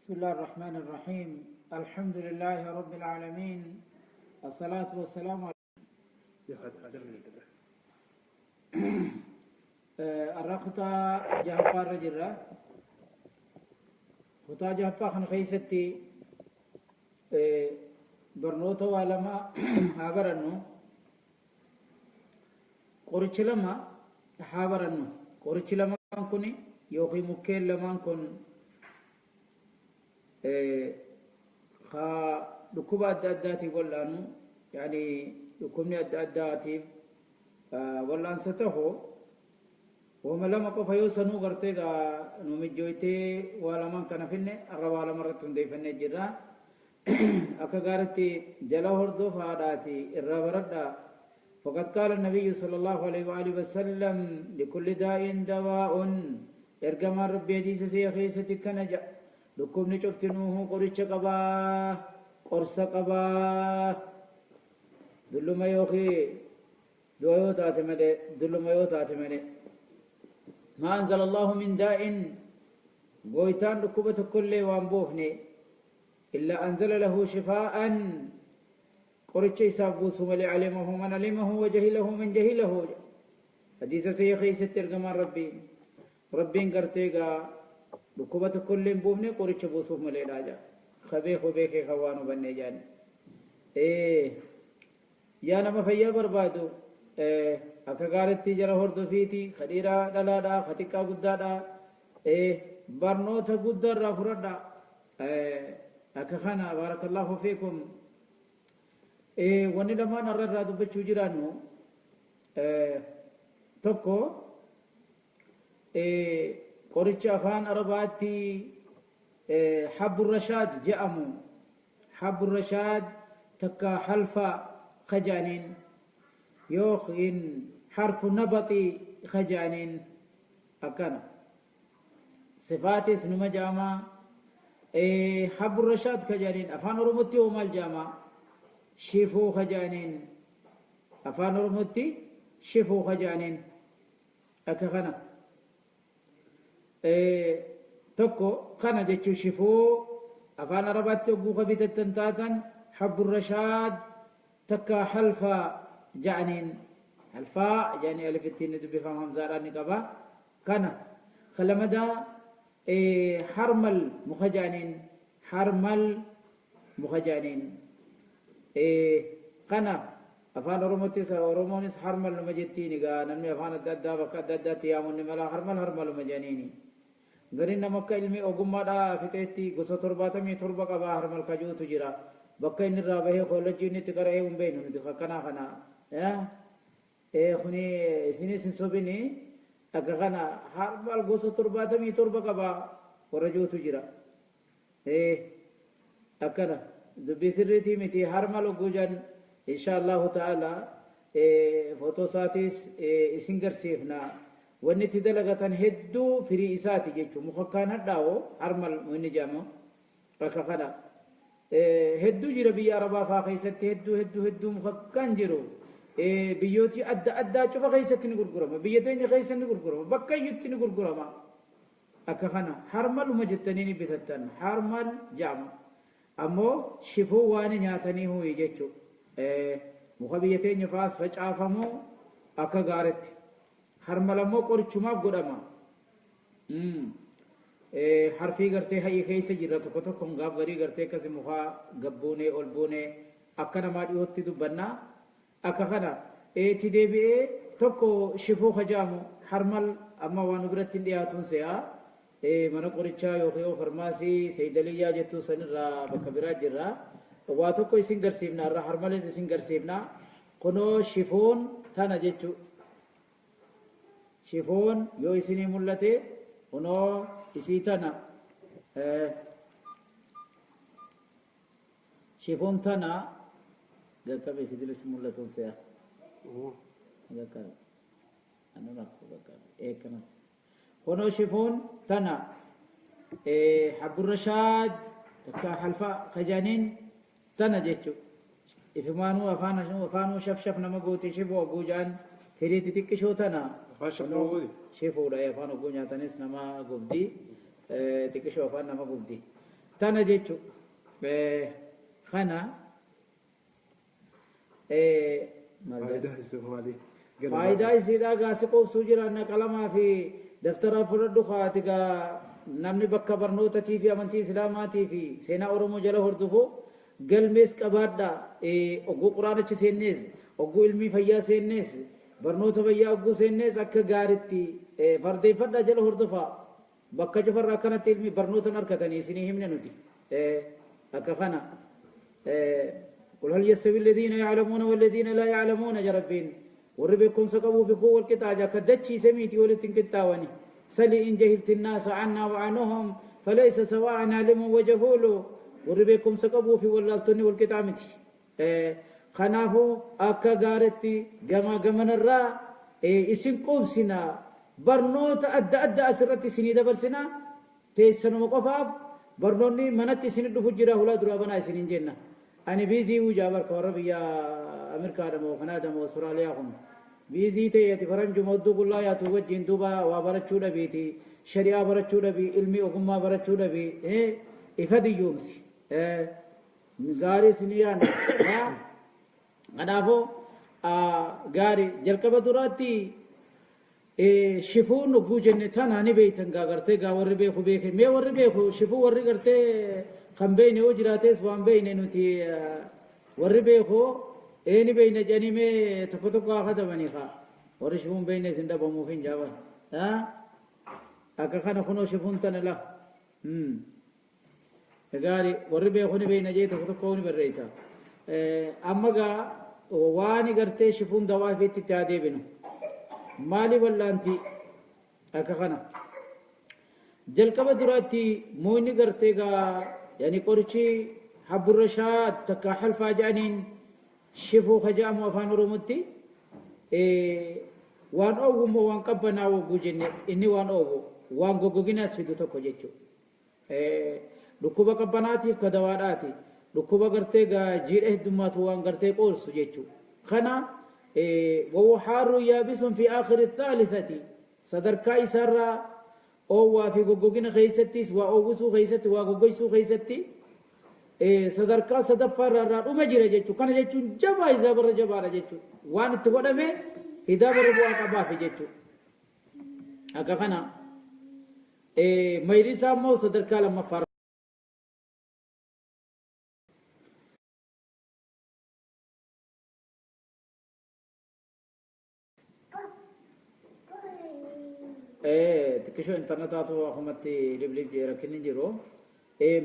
بسم الله الرحمن الرحيم الحمد لله رب العالمين الصلاة والسلام على Arra kutaa jahaffaa irra jirra. Kutaa jahaffaa kana keessatti barnoota waa lama haa barannu. Qorichi lama haa barannu. Qorichi lamaan kun yookiin mukkeen lamaan kun haa dhukkuba adda addaatiif wal'aanu yaani dhukkubni adda addaatiif wal'aansa tahu wama lama qofa yoo sanuu gartee gaa nu mijjooytee waa lamaan kana finne arra waa lama irratti hundeeffannee jirra. Akka gaaritti jala hordofaadhaati irraa baradhaa. فقد قال النبي صلى الله عليه وآله وسلم لكل داء دواء ergamaan rabbi hadiisa see keessatti kana jedha dhukkubni cuftinuuhu qoricha qabaa qorsa qabaa dulluma yookiin du'a yoo taate malee dulluma yoo taate malee ما أنزل الله من داء gooytaan dhukkuba tokkollee waan buufne إلا أنزل له شفاء qoricha isaaf buusu malee علمه من علمه وجهله من جهله hadiisa see keessatti ergamaan rabbiin rabbiin gartee gaa dhukkuba tokkollee hin buufne qoricha buusuuf maleedha jaa ka beeku beekee kan waan hubannee jaan yaa nama fayyaa barbaadu akka gaaritti jara hordofiiti ka dhiiraa dhalaadha ka xiqqaa guddaadha barnoota guddaa irraa fudhadha akka kana بارك الله فيكم. Wanni lamaan har'a irraa dubbachuu jiraannu tokko qoricha afaan arabaatti حب الرشاد je'amu حب الرشاد takka halfa kajaaniin yookiin حرف نبطي kajaaniin akkana sifaatis numa je'ama. حب الرشاد kajaaniin afaan oromotti hoo maal je'ama? Shifuu kajaaniin afaan oromotti shifuu kajaaniin akka kana tokko kana jechuun shifuu afaan arabaatti hogguu ka bitattan taatan حب الرشاد takka halfa ja'aniin halfaa jedhanii alifittiin ni dubbifama hamzaadhaan ni qaba kana kalamadaa harmal muka ja'aniin harmal muka ja'aniin kana afaan oromottis oromoonis harmal numa jettiin egaa namni afaan adda addaa bakka adda addaatti yaamuun mala harmal harmaluma jedhaniini gariin nama akka ilmi ogummaadhaa fixeetti gosa 77 qabaa harmal kajuutu jira bakka inni irraa bahee koolleejjii inni itti qara'ee hin beeknu nuti akkanaa kana kuni isinis hin sobini akka kana harmal gosa 77 qabaa warra juutu jira akkana dubbii sirriitii miti harmal oguu jan إن شاء الله تعالى footoo isaatis isin garsiifna wanni itti dalagatan hedduu firii isaati jechuun muka kaan hadhaa'o harmal inni jedhamu akka kana hedduu jira biyya arabaa faa keessatti hedduu hedduu hedduu muka kaan jiru biyyooti adda addaa cufa keessatti ni gurgurama biyya teenya keessa ni gurgurama bakka iyyutti ni gurgurama akka kana harmaluma jettanii ni bitattan harmal jedhama ammoo shifuu waan nyaatanii huyi jechuu muka biyya teenya faas facaafamu akka gaaritti harmal ammoo qorichumaaf godhama harfii gartee hayyi keessa jira tokko tokkoon gaaf garii gartee akkasi mukaa gabbuunee ol buunee akka namaa dhiyootti dubbannaa akka kana itti deebi'ee tokko shifuu kajaamu harmal amma waan nu biratti hin dhiyaatuun se'a mana qorichaa yookiin farmaasii seydaliyyaa jettuu sanirraa bakka biraa jirra waa tokko isin garsiifna irra harmalees isin garsiifna kunoo shifuun tana jechuu shifuun yoo isinii mul'ate kunoo isii tana shifuun tana gaqqabe fidilis mul'atuun se'a gaqqabe anu rakkoo gaqqabe eekkanatti kunoo shifuun tana حب الرشاد takka halfa kajaaniin tana jechu ifumaanuu afaan afaanuu shaf shaf nama gooti shifuu oguu jaan firii xixiqqishoo tana. Afaan shaf nama gooti? Shifuudha afaan oguu nyaatanis nama gubdi xiqqishoo afaan nama gubdi. Tana jechuun kana faayidaa isiidhaa gaasi qoobsuu jiraanna qalamaa fi daftara fudhadhu kaati gaa namni bakka barnootatii fi amantii islaamaatii fi seenaa Oromoo jala hordofu galmees qabaadha. Ogguu quraanachi seennees, ogguu ilmii fayyaa seennees, barnoota fayyaa ogguu seennees akka gaaritti fardeeffadhaa jala hordofaa. Bakka cufarraa akkanatti ilmi barnootan harkatanii isinii himne nuti. Akka kana. قل هل يستوي الذين يعلمون والذين لا يعلمون يا ربين وربكم سقبوا في قوة القطاع كدتشي سميتي ولتن قطاوني سلي إن جهلت الناس عنا وعنهم فليس سواء عالم وجهول وربكم سقبوا في ولالتني والقطاع متي خنافو أكا غارتي جما جمن الرا إسن قوبسنا برنوت أدى أدى أسرتي سني دبرسنا تيسنو مقفاف برنوني منتي سني دفجرا هلا درابنا سنين جنة أنا بيزي وجابر كوربيا أمريكا دمو كندا دمو أستراليا هم بيزي تي فرنج مودو كلا يا توجين دوبا وابرتشو دبيتي شريعة برتشو دبي علمي أقوم برتشو دبي إيه إفادي يومسي إيه غاري سنيان أنا أفو غاري جلك بدوراتي إيه شفون وجوجن تنا نبيتن غارتي غاور بيخو بيخ مي ور بيخو شفو ور غرتي kan beeyne yoo jiraates waan beeyne nuti warri beeku eeni beeyne jedhanii mee tokko tokko haa katabanii kaa warri shifuun beeyne isin dhabamuuf hin jaaban akka kana kunoo shifuun tana la gaari warri beeku ni beeyne jee tokko tokko ni barreessa amma gaa waan gartee shifuun dawaa fiitti itti haa deebinu maali wallaanti akka kana jalqaba duraatti moonni gartee gaa يعني قرشي حب الرشاد تكا حلفا جانين شفو خجام وفان رمتي إيه وان أو مو وان قبنا وجوجن إني وان أو وان جوجيناس في دوتو كجيتشو إيه ركوبا قبناتي كدواراتي ركوبا قرتي جا جيره دمات وان قرتي قرص جيتشو خنا إيه وهو حار يابس في آخر الثالثة صدر كايسر أو في جوجين خيستي وأوسو خيستي وجوجيسو خيستي إيه صدرك صدفر الرا وما جرى جتشو كان جتشو جبا إذا بر جبا رجتشو وان تقول أمي إذا بر بوا كبا في جتشو أكفنا إيه ميريسا مو صدرك لما فر xiqqishoo intarneetaatu akkumatti liblib jee rakkinni jiru.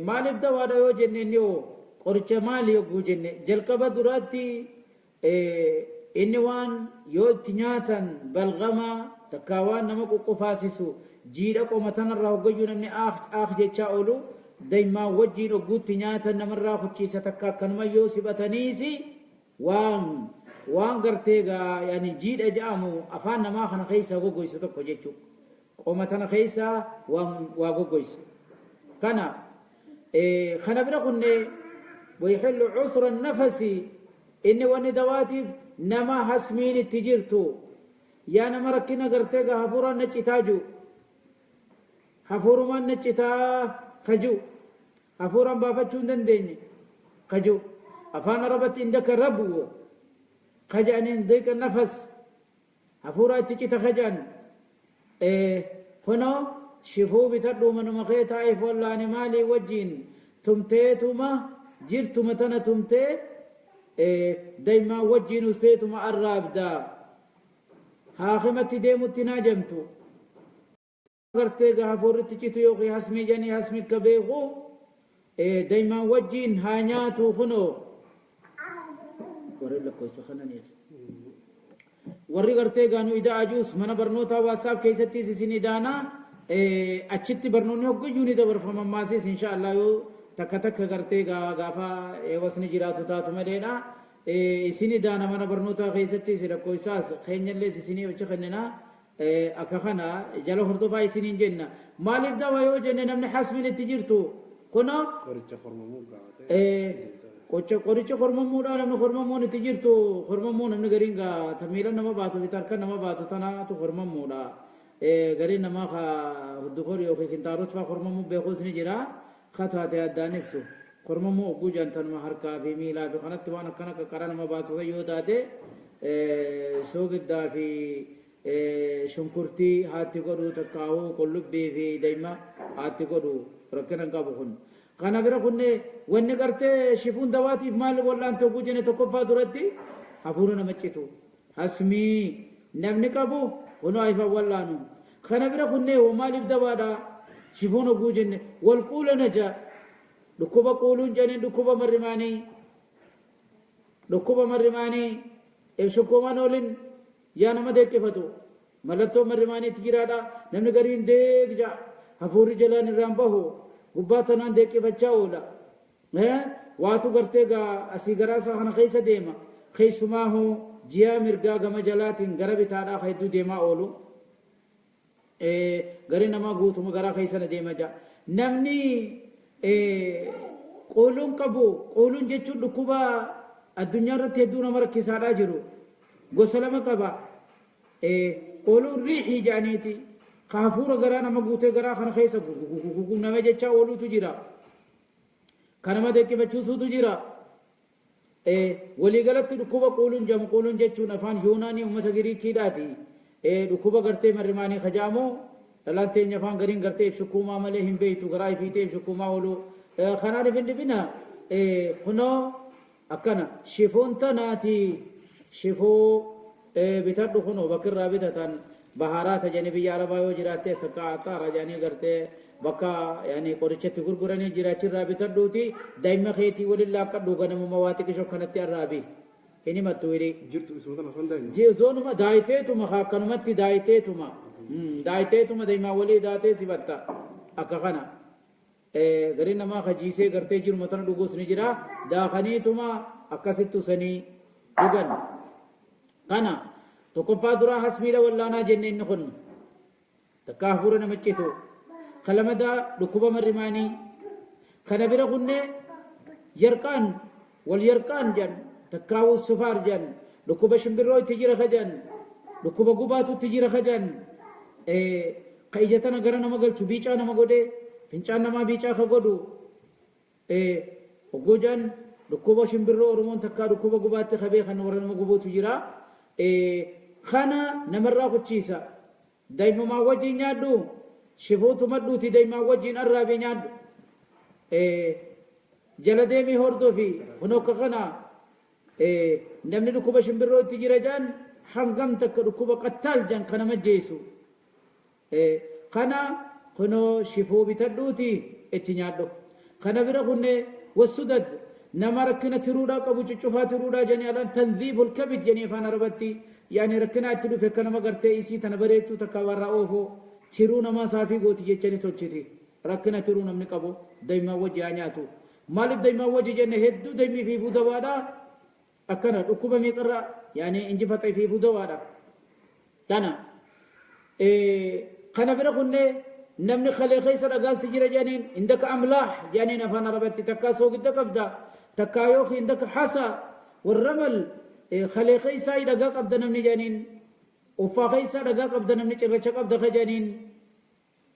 Maaliif dawaadha yoo jenne inni qoricha maali yogguu jenne jalqaba duraatti inni waan yoo itti nyaatan balgamaa takkaa waan nama quqqufaasisu jiidha qoma tanarraa hoggayyuu namni aak jechaa oolu daymaa wajjiin hogguutti nyaatan namarraa kuchiisa takka akkanuma yoo sibataniisi waan gartee gaa yaani jiidha jedhamu afaan namaa kana keessa goggoysa tokko jechuudha. Qoma tana keessa waa goggoysa. Kana kana bira kunne ويحل عسر النفس إني واني دواتف نما حسمين التجرتو يا نما ركنا غرتيغا هفورا نچتاجو هفورما نچتا خجو هفورا بافتشون دنديني خجو أفان ربت عندك ربو خجان ضيق النفس هفورا تجتا خجان هنا شفو بتدو من مخيتا إف ولا مالي وجين تمتيتما جرتما تنا تمتي دايما وجين وسيتما الراب دا هاخمتي ديمتي ناجمتو غرتيغا هفورتي تشيتو يوخي حسمي جاني حسمي كبيغو دايما وجين هانياتو خنو وري لك كويس خنانيت warri gartee gaanu idaa ajuus mana barnoota hawaasaaf keessattis isin idaana achitti barnoonni hoggayyuu ni dabarfama maasis insha Allah yoo takka takka gartee gaafa wasni jiraatu taatu maleedha isin idaana mana barnootaa keessattis rakkoo isaas keenyallees isinii achi kennina akka kana jala hordofaa isiniin jenna maaliif dawa yoo jenne namni hasmin itti jirtu kuna qoricha hormamuu gaafate qoricha hormamuudha namni hormamuun itti jirtu hormamuu namni gariin gaa miila nama baatu fi harka nama baatu tanaatu hormamuudha gariin namaa ka huddufor yookiin kintaarot faa hormamuu beekuus ni jira Kataate addaan ibsu. Kormamuu ogguu jantanuma harkaa fi miilaa fi kanatti waan akkana qaqqara nama baasisa yoo taate soogiddaa fi shunkurtii haatti godhu takkaa'uu qullubbii fi daa'ima haatti godhu rakkina hin qabu kun. Kana bira kunne wanni gartee shifuun dawaatiif maal wal'aante ogguu jenne tokkoffaa duratti hafuura nama citu. Hasmii namni qabu kunoo ayifan wal'aanu. Kana bira kunne maaliif dawaadha? Shifuun ogguu jenne wal quula naja. Dhukkuba quuluun jedhanii dhukkuba marrimaanii. Dhukkuba marrimaanii ibsukkuumaan oolin yaa nama deeqqifatu. Mallattoo marrimaaniitti jiraadha. Namni gariin deeg ja'a. Hafuurri jalaan irraan bahu. Gubbaa tanaan deeqqifachaa oola. Waatu gartee gaa asii garaa isaa kana keessa deema. Keessumaahu ji'a mirgaa gama jalaatiin gara bitaadhaa hedduu deemaa oolu. Gari namaa guutuma garaa keessa na deema ja'a. Namni quuluun qabu quuluun jechuun dhukkuba addunyaa irratti hedduu nama rakkisaadhaa jiru. Gosa lama qaba. Quuluun riixii jedhaniiti. Ka hafuura garaa nama guutee garaa kana keessa gugugugugu nama jechaa ooluutu jira. Ka nama deeqqifachiisuutu jira. Waliigalatti dhukkuba quuluun jedhamu quuluun jechuun afaan Yuunaanii uummata Giriikiidhaati. Dhukkuba gartee marrimaanii kajaamu dhalaan teenya afaan gariin gartee ibsukkuumaa malee hin beektu garaa ifiitee ibsukkuumaa oolu. Kanaan ifin dhibina kunoo akkana shifuun tanaati shifuu bitadhu kunoo bakkirraa bitatan baharaata jedhanii biyya arabaa yoo jiraattes takka axxaara jedhanii gartee bakka yaani qorichatti gurguranii jiraachirraa bitadhuuti daa'ima keetii waliin laaqqadhu ganamuma waa xiqqisho kanatti arraabi. Hin himattu hidhi. Jirtu isuma tana osoo hin daayinu. Zoonuma daayiteetuma akkanumatti daayiteetuma daayiteetuma daa'imaa walii daatee sibatta akka kana. Gariin namaa kajiisee gartee jiruma tana dhuguus ni jira daakaniituma akkasitti usanii dhugan. Kana tokkoffaa duraa hasmiidha wallaanaa jenne inni kun takka hafuura nama citu. Kalamadaa dhukkuba marrimaanii. Kana bira kunne yarqaan wal yarqaan jedhan takkaawuu sufaar jedhan dhukkuba shimbirroo itti jira ka jedhan dhukkuba gubaatu itti jira ka jedhan ka ija tana gara nama galchu biicaa nama godhee fincaan namaa biicaa ka godhu ogguu jedhan dhukkuba shimbirroo Oromoon takkaa dhukkuba gubaatti ka beekan warra nama gubuutu jira. Kana namarraa kuchiisa. Daa'imumaa wajjin nyaadhu shifuutu madhuuti daa'imaa wajjin arraabii nyaadhu. Jala deemii hordofi kun akka kana namni dhukkuba shimbirroo itti jira jedhan hangam takka dhukkuba qattaal jedhan kana majjeessu. Kana kunoo shifuu bitadhuuti itti nyaadhu. Kana bira kunne wasudad nama rakkina tiruudhaa qabu cuccufaa tiruudhaa jedhanii alaan tanziiful kabid jedhanii afaan arabatti yaani rakkina itti dhufe akka nama gartee isii tana bareechuu takka warra oofoo tiruu namaa saafii gooti jechanii tolchiti. Rakkina tiruu namni qabu daa'imaa wajji haa nyaatu. Maaliif daa'imaa wajji jenne hedduu daa'imni fiifuu dawaadha. Akkana dhukkuba meeqarraa yaani injifata fiifuu dawaadha. Kana kana bira kunne namni kalee keessa dhagaan si jira jedhaniin indaka amlaah jedhaniin afaan arabatti takkaa soogidda qabda takkaa yookiin indaka hasa warramal kalee keessaa dhagaa qabda namni jedhaniin uffaa keessaa dhagaa qabda namni cirracha qabda ka jedhaniin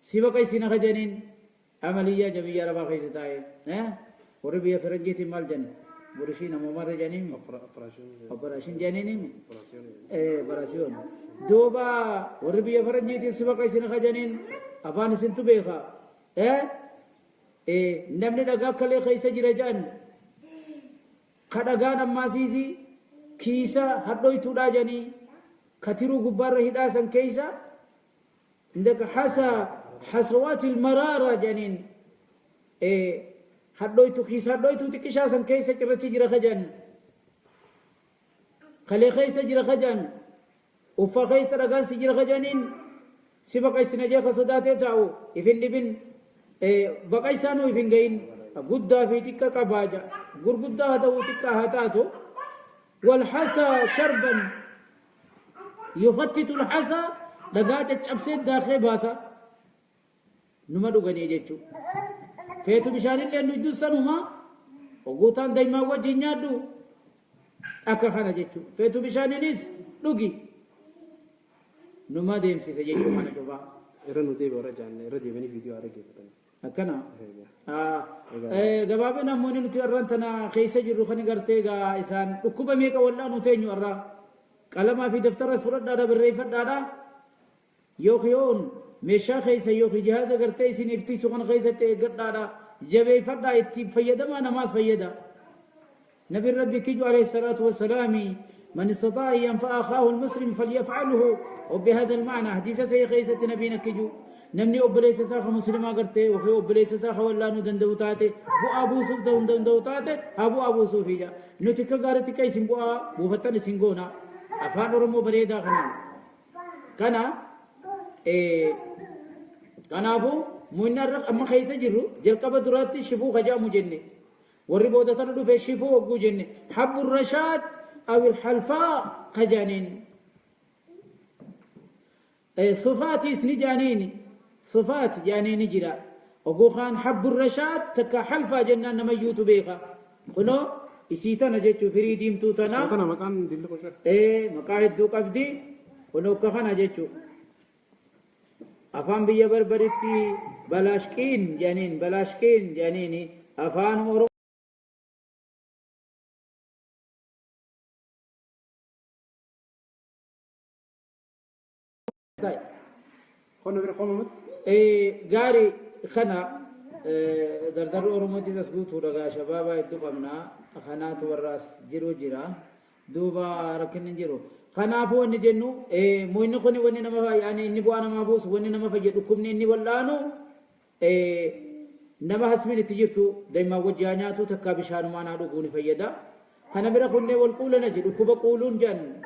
si baqaysina ka jedhaniin amaliyyaa jabiyya arabaa keessa taa'e warri biyya faranjiitiin maal jedhan burishii namumarra jedhaniin operaashin jedhaniin operaasiyoon duuba warri biyya faranjiitiin si baqaysina ka jedhaniin afaan isintu beeka namni dhagaa kalee keessa jira jedhan ka dhagaan ammaasiisi kiisa hadhoytuudhaa jedhanii ka tiruu gubbaarra hidhaa san keessa عندك حسا حسوات المرارة جنين hadhoytu kiisa hadhoytu xiqqishaa san keessa cirrachi jira kajan kalee keessa jira kajan uffa keessa dhagaan si jira kajaniin si baqaysina jee ka sodaatee taa'u ifin dhibin baqaysaanuu ifin gahin guddaa fi xiqqa qabaaja gurguddaa haa ta'uu xiqqaa haa taatu والحسى شربا يفتت الحسى dhagaa caccabsee daakee baasa numa dhuganii jechuu feetu bishaanillee nujduu sanuma oguutaan daa'imaa wajjin nyaadhu akka kana jechuu feetu bishaaninis dhugi numa deemsisa jechuu kana cufaa Irra nu deebi warra jaanne irra deebanii viidiyoo haara geeffatan. Akkana. Gabaabina ammoo nuti irraan tana keessa jirru kan gartee gaa isaan dhukkuba meeqa wal'aanu teenyu irraa qalamaa fi daftaras fudhadhaadha barreeffadhaadha yookiin meeshaa keessa yookiin jihaaza gartee isiniif tiisu kana keessatti eeggadhaadha jabeeffadhaa itti fayyadamaa namaas fayyada. نبي ربي كيجو عليه الصلاة والسلام من استطاع أن ينفع أخاه المسلم فليفعله وبهذا المعنى حديث سي خيسة نبينا كيجو نمني أبليس ساخ مسلمة قرتي وخي أبليس ساخ ولا ندن دوتاتي بو أبو سوف دون دوتاتي أبو أبو سوف جا نتك قارتي كيسن بو أبو فتن سنغونا أفان رمو بريدا خنا كنا إيه كنافو من الرق أما خيسة جرو جلقب دراتي شفو خجا مجنة warri booda tana dhufe shifuu hogguu jenne habbu rashaad aw ilhalfaa kajaaniin sufaatiis ni jaaniini sufaat jaaniini jira hogguu kaan habbu rashaad takka halfaa jennaan namayyuutu beeka kunoo isii tana jechuu firii diimtuu tana Tana maqaan dilli qosha. Maqaa hedduu qabdi kunoo akka kana jechuu afaan biyya barbaritti balaashqiin jaaniin balaashqiin jaaniini afaan oromoo Qonna bira qoomamatti. Gaarii kana dardarri Oromootis as guutuudha gaa shabaabaa hedduu qabna. Kanaatu warra as jiru jira. Duuba rakkinni hin jiru. Kanaafuu wanni jennu mo'inni kun wanni nama yaani inni bu'aa namaa buusu wanni nama fayyadu dhukkubni inni wal'aanu nama hasmiin itti jirtu daa'imman wajji haa nyaatu takkaa bishaanumaan haa dhuguu ni fayyada. Kana bira kunnee wal quulana jedhu dhukkuba quuluun jedhan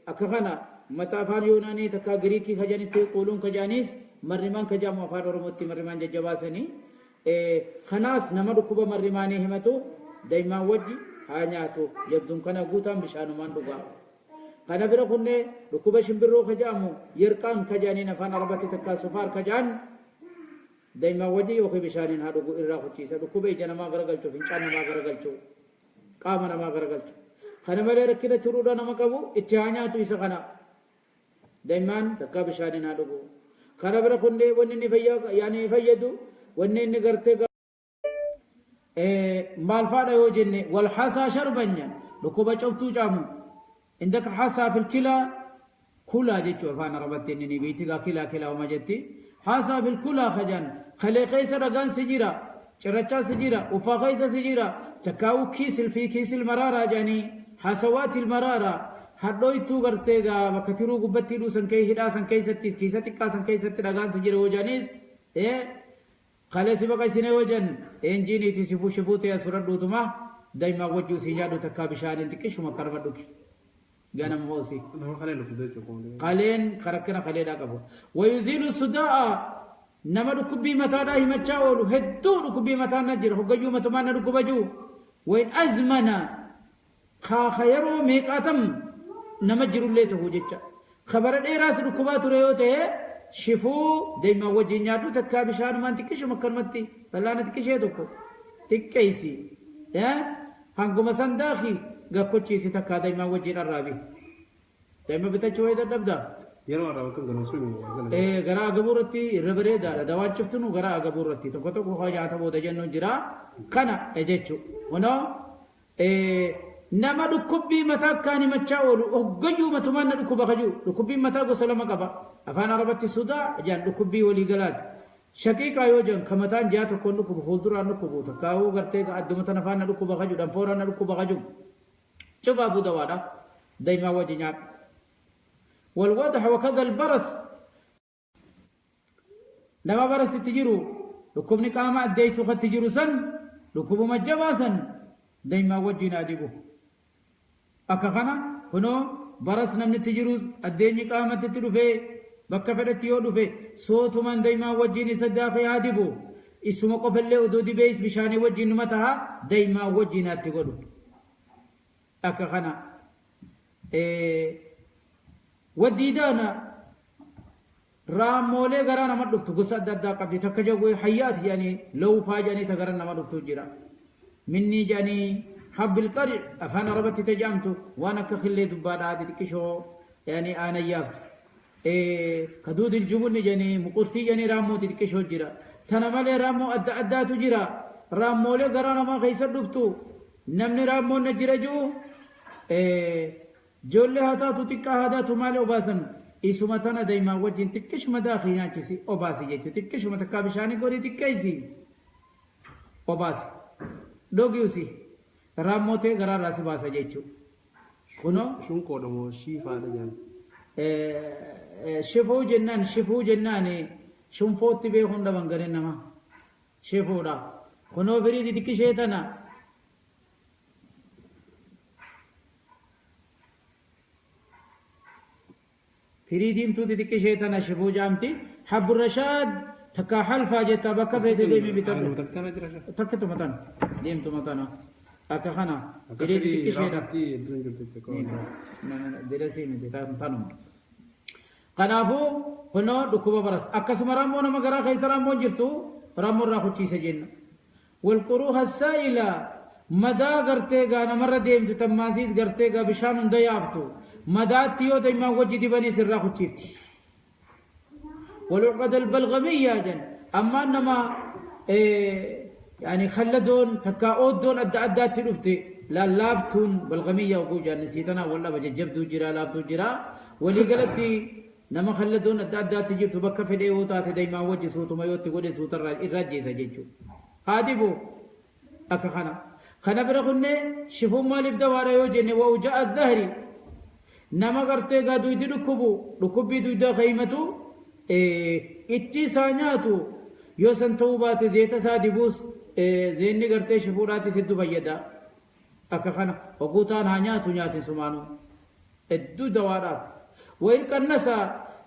akka kana mata afaan yoonaanii takka giriikii kajanitti quuluun kajaanis marrimaan kajaamu afaan oromootti marrimaan jajjabaasanii kanaas nama dhukkuba marrimaanii himatu daa'imman wajji haa nyaatu jabduun kana guutaan bishaanumaan dhugaa. Kana bira kunnee dhukkuba shimbirroo kajaamu yerqaan kajaaniin afaan arabatti takka sufaar kajaan daa'imman wajji yookiin bishaaniin haa dhugu irraa kuchiisa dhukkuba ija namaa garagalchuu fincaan namaa garagalchuu qaama namaa garagalchuu. Kana malee rakkina turuudha nama qabu itti haa nyaatu isa kana. Daa'imman takka bishaaniin haa dhugu. Kana bira kunnee wanni inni yaani fayyadu wanni inni gartee maal faadha yoo jenne wal hasaa sharbanya dhukkuba cobtuu caamu indaka hasaa fil kilaa kulaa jechuu afaan arabatti inni ni beekti gaa kilaa kilaa uma jetti hasaa fil kulaa kajaan kalee keessa dhagaan si jira cirrachaa si jira uffaa keessa si jira takkaa'uu kiisil fi kiisil maraaraa jedhanii hasawaatil maraaraa hadhooytuu gartee gaa bakka tiruu gubbatti hidhuu san kee hidhaa san keessatti kiisa xiqqaa san keessatti dhagaan si jira yoo jedhanis kalee si baqaysine yoo jedhan eenjiiniiti si shifuu ta'e as fudhadhuutuma daa'imman wajjuu si nyaadhu takkaa bishaaniin xiqqishuma akkanuma dhugi ganama hoosi. Nama kalee lukkutee jechuudha. Qaleen karakkina kaleedhaa qabu. Wayuziilu sudaa nama dhukkubbii mataadhaa himachaa oolu hedduu dhukkubbii mataa na jira hoggayyuu matumaan na dhukkuba jiru. Wayin azmana kaaka yeroo meeqaatam nama jirullee ta'u jecha. Kabara dheeraas dhukkubaa ture yoo ta'e shifuu daa'imman wajjin nyaadhu takkaa bishaanumaan xiqqishuma akkanumatti bal'aana xiqqishee tokko xiqqeessi. Hanguma sandaaqi gakkochiisi takkaa daa'imman wajjin arraabi. Daa'imman bitachuu wayii dadhabdaa. Yeroo arraabatan galan sun Garaa agabuu irratti irra bareedaadha. Dawaan ciftunu garaa agabuu irratti tokko tokko haa nyaata booda jennu jira. Kana jechuudha. Kunoo nama dhukkubbii mataa akkaan himachaa oolu hoggayyuu matumaan na dhukkuba kajuu dhukkubbiin mataa gosa lama qaba. Afaan Arabatti sudaa jedhan dhukkubbii waliigalaati. Shaqiiqaa yoo jedhan kan mataan ji'a tokkoon dhukkubu fuulduraan dhukkubu takkaa'uu gartee adduma tana afaan na dhukkuba kajuu dhanfooraan na dhukkuba kajuu. Cufaafuu dawaadha. Daa'imman wajji nyaadhu. والوضح وكذا البرص nama baras itti jiru dhukkubni qaama addeessu katti jiru san dhukkubuma jabaa san daa'imman wajjin haa dibu. Akka kana kunoo baras namni itti jirus addeenyi qaamatti itti dhufee bakka fedhetti yoo dhufe sootumaan daa'imman wajjin isa daakee haa dibu. Isuma qofallee odoo dibees bishaanii wajjin numa taha daa'imman wajjin haa itti godhu. Akka kana waddiidaana raammoolee garaa nama dhuftu gosa adda addaa qabdi takka jawwee hayyaati jedhanii lawfaa jedhanii ta gara nama dhuftu jira. Minni jedhanii habbil qari afaan arabatti tajaamtu waan akka killee dubbaadhaa xixiqqishoo yaani aanayyaaftu. Kaduudil jubunni jedhanii muqurtii jedhanii raammoo xixiqqishoo jira. Tana malee raammoo adda addaatu jira. Raammoolee garaa namaa keessa dhuftu namni raammoon na jira jiru ijoollee haa taatu xiqqaa haa taatu maali obaasan isuma tana daa'imaa wajjin xiqqishuma daakii nyaachisi obaasi jechuudha. Xiqqishuma takkaa bishaanii godhii xiqqeessi obaasi dhogiusi raammoo ta'e garaarraa si baasa jechuudha. Kunoo Shunqoodha moo shiifaadha jaan. Shifuu jennaan shunfootti beekuun dhaban gareen namaa shifuudha. Kunoo firii xixiqqishee tana firii diimtuu xixiqqishee tana shifuu jaamti. Habburrashaad takkaa halfaa jettaa bakka feete deemee bitadhu. Anuma taktana jira sha. Takkituma tana deemtuma tana akka kana Akka firii firii xixiqqisheedha. raafutti hedduun jirtu jechuudha. Dirasii miti tanuma. Kanaafuu kunoo dhukkuba baras akkasuma raammoo nama garaa keessa raammoon jirtu raammoo irraa kuchiisa jenna. Walquruu hassaa'ila madaa gartee gaa namarra deemtu tammaasiis gartee gaa bishaan hunda yaaftu madaatti yoo daa'imaan wajji dibaniis irraa kuchiifti. والعقد البلغمية جن أما إنما إيه يعني خلدون تكاودون أدى أدى تلفتي لا لافتون بلغمية وقوجا نسيتنا ولا بججبدو جرا لافتو جرا ولي قالتي نما خلدون أدى أدى تجيب تبكى في الإيوتات دايما وجه صوت ما يوتي قولي صوت الرجي سجيجو هادي بو أكا خنا خنا برغني شفو مالف دوارا يوجني ووجاء الظهري nama gartee gaa duydi dhukkubu dhukkubbii duyda kaymatu itti isaa nyaatu yoo san ta'uu baate zeeta isaa dibuus zeenni gartee shifuudhaatis hedduu fayyada akka kana hogguu ta'an haa nyaatu nyaatin sumaanuu hedduu dawaadhaaf wayirqannasa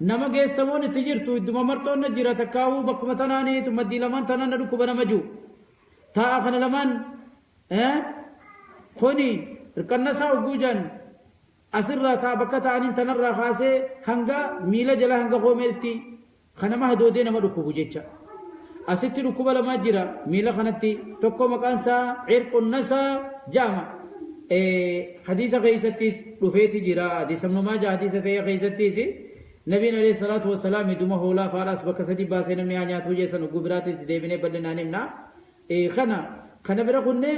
nama geessamoon itti jirtu idduma marxoon na jira takkaawuu bakkuma tanaanii maddii lamaan tanaan na dhukkuba nama jiru taa'a kana lamaan kuni hirqannasaa hogguu jaan asirraa taa bakka ta'aniin tanarraa kaasee hanga miila jala hanga koomeetti kanama hadoodee nama dhukkubu jecha. Asitti dhukkuba lamaa jira miila kanatti tokko maqaan isaa cirqunnasaa jaama. Hadiisa keessattis dhufeeti jira hadiisa Ibnu Maajah hadiisa sahiha keessattis nabiin alayhi salaatu wassalaam duma hoolaa faadhaas bakka sadi baasee namni haa nyaatuu jeessan hogguu biraatis deebinee bal'inaan himna. Kana bira kunnee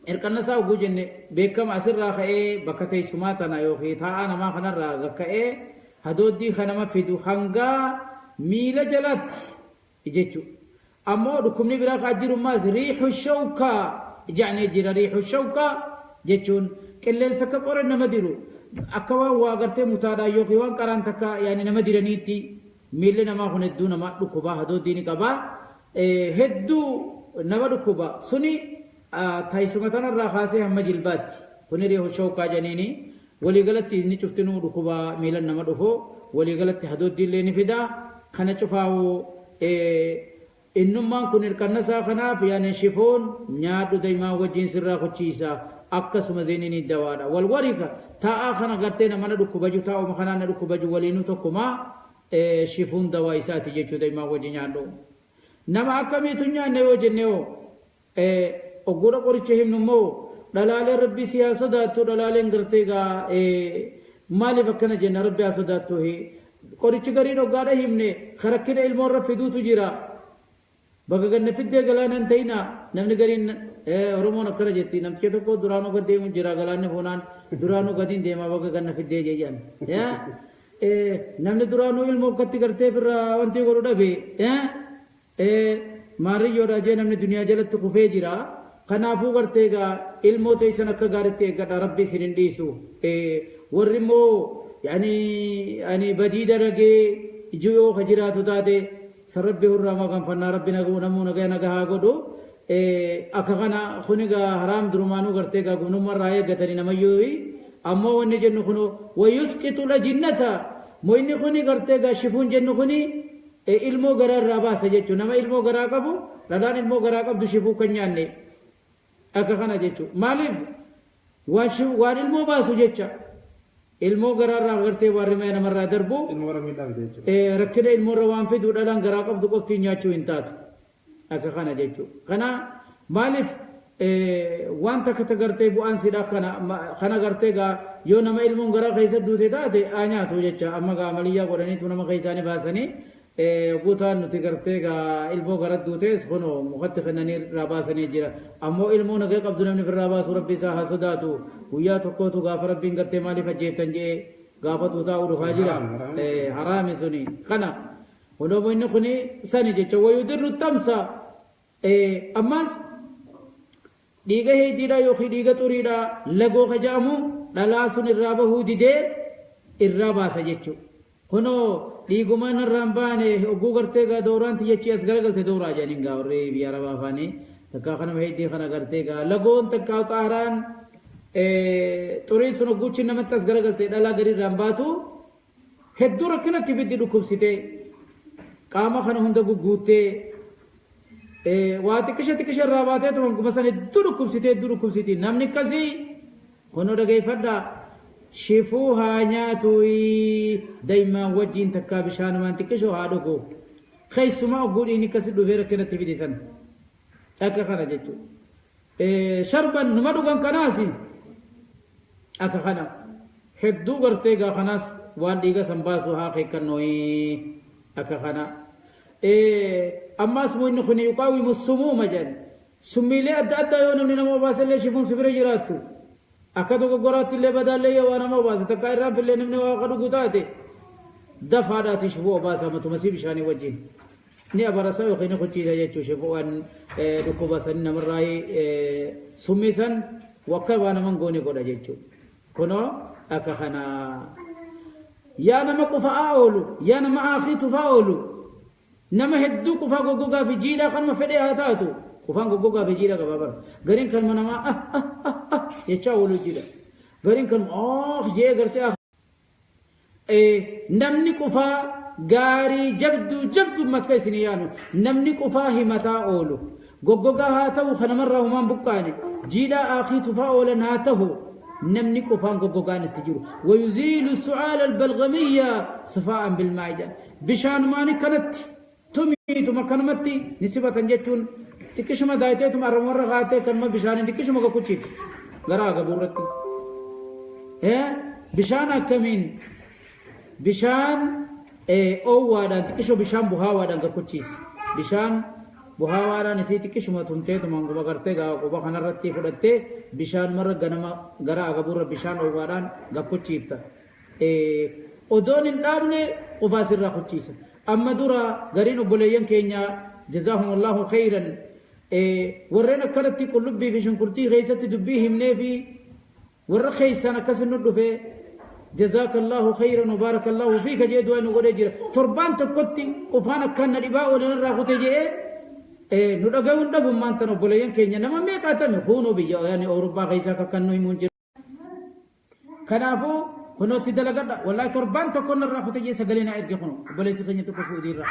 hirqannasaa hogguu jenne beekama asirraa ka'ee bakka teessumaa tana yookiin taa'aa namaa kanarraa ka'ee hadooddii kanama fidu hanga miila jalaatti jechuudha. Ammoo dhukkubni biraa kaa jirummaas riixu shawkaa jecnee jira riixu shawkaa jechuun qilleensa akka qora nama diru akka waan waa gartee mutaadhaan yookiin waan qaraan takka yaani nama diraniitti miilli namaa kun hedduu nama dhukkubaa hadooddii ni qabaa. Hedduu nama dhukkuba suni taayisuma tanarraa kaasee hamma jilbaatti kuni riixu shawkaa janiini waliigalatti inni cuftinuu dhukkuba miilan nama dhufu waliigalatti hadooddii illee ni fida kana cufaawuu innummaan kun hirqannasaa kanaaf yaani shifoon nyaadhu daa'imaa wajjin sirraa kuchiisa akkasuma zeeniin dawaadha wal warika taa'aa kana gartee nama na dhukkubaju taa'uma kanaan na dhukkubaju waliinuu tokkumaa shifuun dawaa isaati jechuu daa'imaa wajjin nyaadhu. Nama akkamiitu nyaanne yoo jenne hoo oggura qoricha himnu immoo dhalaaleen rabbi si haa sodaattu dhalaaleen gartee gaa maaliif akkana jenna rabbi haa sodaattu qorichi gariin hoggaadha himne karakkina ilmoo irra fiduutu jira. Bakka ganna fiddee galaanaan ta'ina namni gariin Oromoon akkana jetti namticha tokko duraanuu gad deemu jira galaanni fuunaan duraanuu gadiin deema bakka ganna fiddee jedhan. Namni duraanuu ilmoo akkatti gartee firraa wanti godhu dhabe maariyyoodha jee namni duniyaa jalatti kufee jira. Kanaafuu gartee egaa ilmoo teessan akka gaariitti eeggadha rabbi isin hin dhiisu. Warri immoo yaani badii dalagee iji yoo ka jiraatu taate san rabbi hurraa maganfannaa rabbi namuu nagaa nagaa haa godhu. Akka kana kun egaa haraam durumaanuu gartee egaa gumnummaa eeggatanii namayyuu ammoo wanni jennu kun wayusqitu lajinnata moyni kuni gartee egaa shifuun jennu kuni ilmoo garaa irraa baasa jechuudha. Nama ilmoo garaa qabu dhalaan ilmoo garaa qabdu shifuu kan nyaanne akka kana jechuudha. Maaliif waan ilmoo baasu jecha ilmoo garaa irraa gartee waan rimee namarraa darbu Ilmoo warra miidhaa fide jechuudha. Rakkina ilmoo irra waan fidu dhalaan garaa qabdu qofti nyaachuu hin taatu akka kana jechuudha. Kana maaliif waan takka ta gartee bu'aan sidha kana gartee gaa yoo nama ilmoon garaa keessa duute taate haa nyaatu jecha amma gaa amaliyyaa godhaniitu nama keessaanii baasanii Guutaan nuti gartee gaa ilmoo gara duutees kunoo mukatti kennanii irraa baasanii jira. Ammoo ilmoo nagaa qabdu namni ofirraa baasu rabbi isaa haa sodaatu. Guyyaa tokkootu gaafa rabbiin gartee maaliif ajjeeftan jedhee gaafatu taa'u dhufaa jira. Haraami suni. Kana kunoo inni kuni sani jecha wayudirru tamsa. Ammas dhiiga heetiidha yookiin dhiiga xuriidha lagoo ka jedhamu dhalaa sun irraa bahuu didee irraa baasa jechuudha. Kunoo dhiiguma narraan baane oguu gartee gaa dooraan tiyyachi as garagalte dooraa jedhaniin gaa warri biyya arabaa afaanii takkaa kanama heddii kana gartee gaa lagoon takkaa xaaraan xuriin sun ogguuchi namatti as garagalte dhalaa gadi irraan baatu hedduu rakkinatti fiddi dhukkubsitee qaama kana hunda gugguuttee waa xiqqisha xiqqisha irraa baatee turan kuma san hedduu dhukkubsitee hedduu dhukkubsiti namni akkasii kunoo dhageeffadhaa. Shifuu haa nyaatu daa'imaan wajjin takkaa bishaanumaan xiqqishoo haa dhugu. Keessumaa oguu dhiigni akkasii dhufee rakkinatti fide san. Akka kana jechuudha. Sharban numa dhugan kanaas akka kana. Hedduu gartee gaa kanaas waan dhiiga san baasu haa keekkannoo akka kana. Ammas inni kun yuqaawimu sumuuma jedhan. Summiilee adda addaa yoo namni nama obaasellee shifuun si bira jiraattu. Akka dogoggoraatti illee badaallee yoo waa nama obaase takka irraan fillee namni waa akka dhugu taate dafaadhaati shifuu obaasa matuma sii bishaanii wajjin. Ni abarasa yookiin ni kuchiisa jechuun shifuu waan dhukkuba san namarraa summii san wakka waa naman goone godha jechuudha. Kunoo akka kana yaa nama qufa'aa oolu yaa nama aakii tufaa oolu nama hedduu qufaa goggogaa fi jiidhaa kanuma fedhee haa taatu qufaan goggogaa fi jiidhaa qabaa bara gariin kanuma namaa ah ah ah ah jechaa oolu jiidha gariin kanuma oh jee gartee ah namni qufaa gaarii jabduu jabduu maska isinii yaanu namni qufaa himataa oolu goggogaa haa ta'u kanamarraa humaan buqqaane jiidhaa aakii tufaa oolan haa ta'u namni qufaan goggogaan itti jiru wayuziilu su'aala albalgamiyya sifaa'an bilmaa'i jedha bishaanumaan kanatti tumiituma kanumatti ni sibatan jechuun xiqqishuma daayiteetuma arramarra kaatee kanuma bishaaniin xiqqishuma gokkuchiif gara agabuurratti. Bishaan akkamiin bishaan oowwaadhaan xiqqishoo bishaan buhaawaadhaan gokkuchiisi. Bishaan buhaawaadhaan isii xiqqishuma tumteetuma quba gartee quba kanarratti fudhattee bishaan marra ganama gara agabuurra bishaan oowwaadhaan gokkuchiifta. Odoon hin dhaabne qufaa sirraa kuchiisa. Amma dura gariin obboleeyyan keenya jazaahumullahu khayran warreen akkanatti qullubbii fi shunkurtii keessatti dubbii himnee fi warra keessaan akkasin nu dhufe jazaakallahu khayran wa baarakallahu fiika jee du'aa nu godhee jira. Torbaan tokkotti qufaan akkaan na dhibaa oolan irraa kute jedhee nu dhaga'uun dhabummaan tan obboleeyyan keenya nama meeqaatame huunoo biyya yaani Awurooppaa keessaa akka kan nu himuun jira. Kanaafuu kunootti dalagadha. Wallaahi torbaan tokko narraa kute jee sagalee naa erge kunu obboleessi keenya tokko Suudiirra.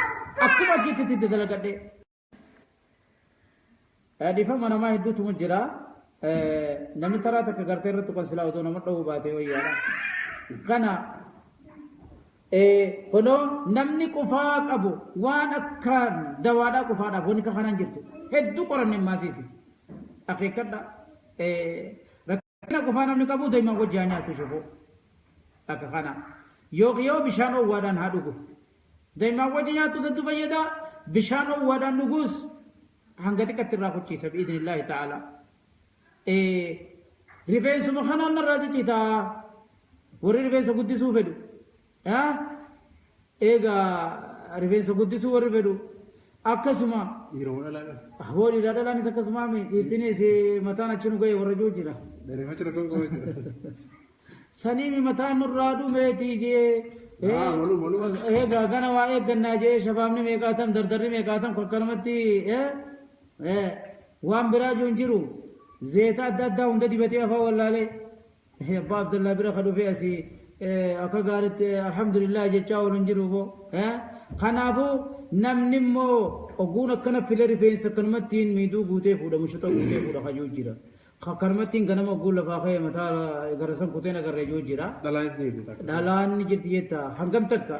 Akkuma achitti itti dalagadhe. Dhiifama namaa hedduutu jira. Namni taraa takka gartee irratti kan silaa otoo nama dhowwu baatee wayyaadha. Kana kunoo namni qufaa qabu waan akka dawaadhaa qufaadhaaf wanni kanaan jirtu hedduu qoranne maasiisi. Akeekkadha. Rakkina qufaa namni qabu daa'imaan wajji haa nyaatu shifuu. Akka kana. Yookiin yoo bishaan oowwaadhaan haa dhugu. Daa'imaan wajji nyaatu hedduu fayyada. Bishaan oowwaadhaan dhuguus hanga xiqqatti irraa kuchiisa bi'idhnillaahi ta'ala. Rifeensuma kanaan narraa ciccitaa warri rifeensa guddisuu fedhu. Egaa rifeensa guddisuu warri fedhu akkasuma Dhiirota dhalaa qaba. Aboo dhiiraa dhalaanis akkasuma dhiirtinis mataan achi nu ga'e warra jiru jira. Dheereffachuu rakkoo qabu jechuudha. Saniimi mataan nurraa dhumeetii jee. Malu malu. Egaa gana waa eeggannaa jee shabaabni meeqaatam dardarri meeqaatam akkanumatti waan biraa jiru hin jiru. Zeeta adda addaa hunda dibatee afaan wallaalee. Abbaa Abdullaa bira ka dhufee asii akka gaariitti alhamdulillah jechaa oolu hin jiru boo. Kanaafuu namni immoo ogguun akkana file rifeensa akkanumattiin miidhuu guutee fuudha mushuxa guutee fuudha kajuu jira. Akkanumattiin ganama ogguun lafaa ka'ee mataa gara san kuteen agarree jiru jira. Dhalaanis ni jirti takka. Dhalaan ni jirti jetta hangam takka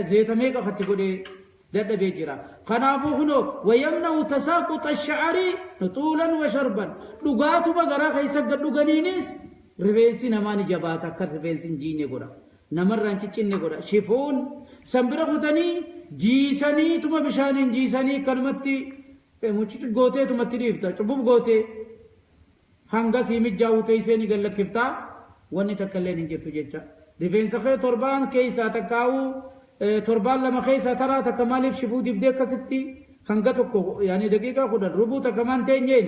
zeeta meeqa katti godhee dadhabee jira. Kanaafuu kunoo wayamna'u tasaaquxa sha'arii nuxuulan wa sharban dhugaatuma garaa keessa gad dhuganiinis rifeensi namaa ni jabaata akka rifeensi hin jiine godha. Namarraa hin ciccinne godha. Shifuun san bira kutanii jiisanii tuma bishaaniin jiisanii kanumatti mucucu gootee tumatti dhiifta. Cubbub gootee hanga sii mijjaa'u teessee ni gallakkiftaa wanni takka illee hin jirtu jecha. Rifeensa kee torbaan keessaa takkaa'uu torbaan lama keessaa taraa takka maaliif shifuu dibdee akkasitti hanga tokko yaani daqiiqaa 10 rubuu takka maan teenyeen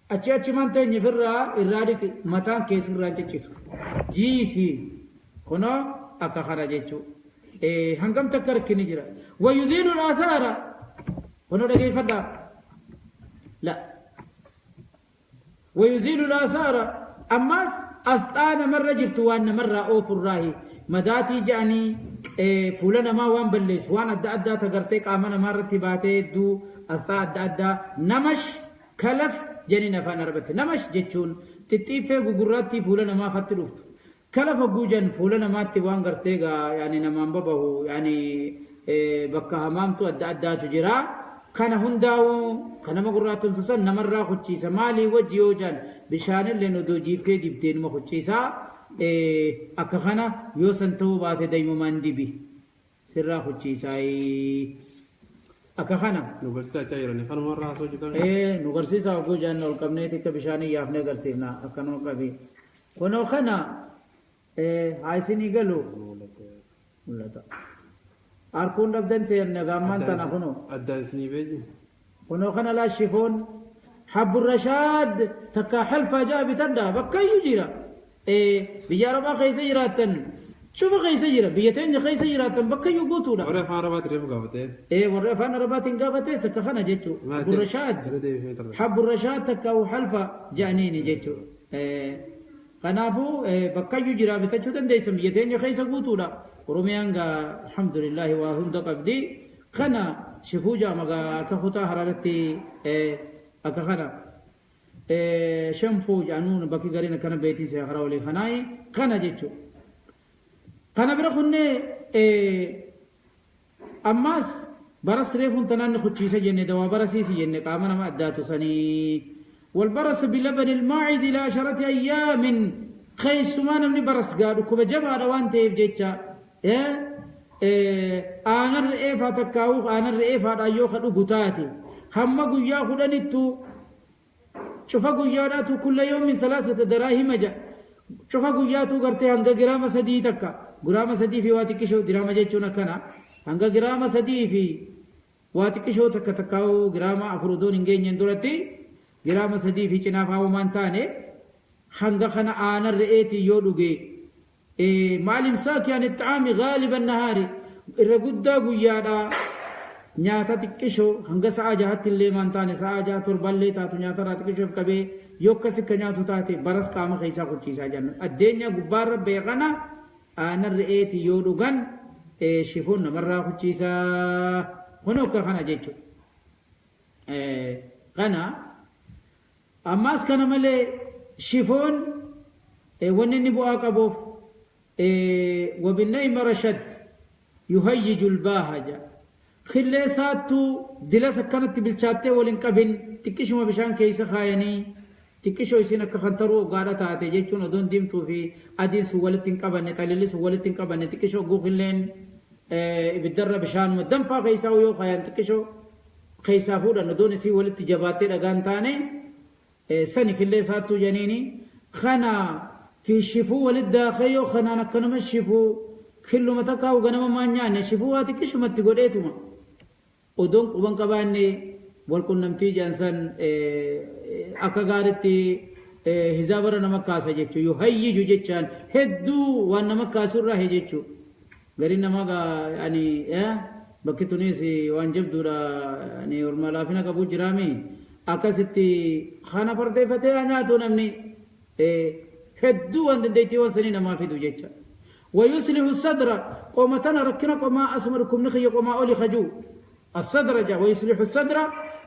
achi achi maan teenye firraa irraa dhiqi mataan keessa irraa ciccitu. Jiisi kunoo akka kana jechuu. Hangam takka rakkini jira. Wayudhiilu al-aathaara kunoo dhageeffadhaa. La. ويزيل الآثار أماس أسطانا مرة جرت وان مرة أوف الراهي مداتي جاني فلان ما وان بلس وان أدى أدى تقرتك آمنا مرة تباتي دو أسطا أدى أدى نمش كلف جاني نفان ربت نمش جتشون تتيفة غراتي فلان ما فتلفت كلف جوجن فلان ما تبوان قرتيغا يعني نمان بابه يعني بكا همامتو أدى أدى تجرا كان هنداو كان مغراتون سسن نمرا خچيسا مالي وجيوجان بشان لنو دو جيف كي ديبتين ما خچيسا اكا خنا يوسن تو بات دايما ماندبي سرا خچيسا اكا خنا نغرسا چايرني فن مرة سوچتا نغرسيسا وجان نول قبني تك بشاني يافنه غرسينا اكا نو قبي كونو خنا هايسيني گلو ملتا أركون ربدن سيرنا غامان تنا خنو أدنسني بيجي خنو خنا لا شيفون حب الرشاد تكا حلفة جاء بتدا بكا يجرا بياربا خيس جراتن شوف خيس جرا بيتين خيس جراتن بكا يقوتونا ورا فان ربات ريف قابته ورا فان ربات قابته سكا خنا جيتشو حب الرشاد حب الرشاد تكا وحلفة جانيني جيتشو خنافو بكا يجرا بتشوتن ديسم بيتين خيس قوتونا ورميانغا الحمد لله وهم دقبدي خنا شفوجا مغا كخطا حرارتي اكا خنا شنفو جانون باقي غرينا كان بيتي سي خراولي خناي خنا جيتشو خنا برخنه اماس برس ريفون تنان خچيسه جنة دوا برسيسي جنة قامنا ما اداتو سني والبرس بلبن الماعز الى 10 ايام خيسمان من برس قادو كوبا جبا دوان تيف جيتشا aanan re'eefaa takkaa'uu aanan re'eefaadhaan yoo kadhu gutaate hamma guyyaa 10ttu cufa guyyaadhaatu kulla yoomin 3 daraahima ja cufa guyyaatu gartee hanga giraama 3 takka giraama 3 fi waa xiqqishoo diraama jechuun akkana hanga giraama 3 fi waa xiqqishoo takka takkaa'uu giraama 4 odoon hin geenyeen duratti giraama 3 fi cinaa faa'umaan taane hanga kana aanan re'eetii yoo dhuge مع الإمساك عن الطعام غالب النهار الرجودة قيادة نياتا تكشو هنگا ساعة جهت اللي مانتاني ساعة جهت تربالي تاتو نياتا راتكشو كبي يوكا سكا نياتو تاتي برس قام خيسا خدشيسا جانو الدنيا قبار بيغنا أنا رئيتي يودوغن شفون مرة خدشيسا هنوكا خنا جيتشو غنا أماس كان ملي شفون ونني بؤاك أبوف وبالنيم رشد يهيج الباهجة خلي ساتو دلسة كانت بالشاتة ولنقبن تكشو ما بشان كيس خايني تكشو يسينا كخنترو قارة تاتي جيتشو ندون ديمتو في أدين سوالتين قبن تاليلي سوالتين قبن تكشو قو خلين بالدرة بشان مدن فا خيسا ويو خاين تكشو خيسا فودا ندون سي ولت جباتي لغان تاني سني خلي ساتو جنيني خنا في شفو ولد خيو خنا نكنم الشفو كل ما تكاو غنم ما نيان شفو هاتي كشو ما تقوليتما ودون قبن قباني والكن نمتي جانسان أكغارتي هزابر نمكاسا جيتشو يهيجو جيتشان هدو وان نمكاسو راهي جيتشو غرين نماغا يعني بكي تونسي وان جبدو يعني ورمالافينا قبو جرامي أكاستي خانا فردي فتي أناتو نمني هدو وان دنديتي وان ما في دو جيتشا ويسلح الصدر قومتنا ركنا قوما أسمركم نخي قوما أولي خجو الصدر جا ويصلح الصدر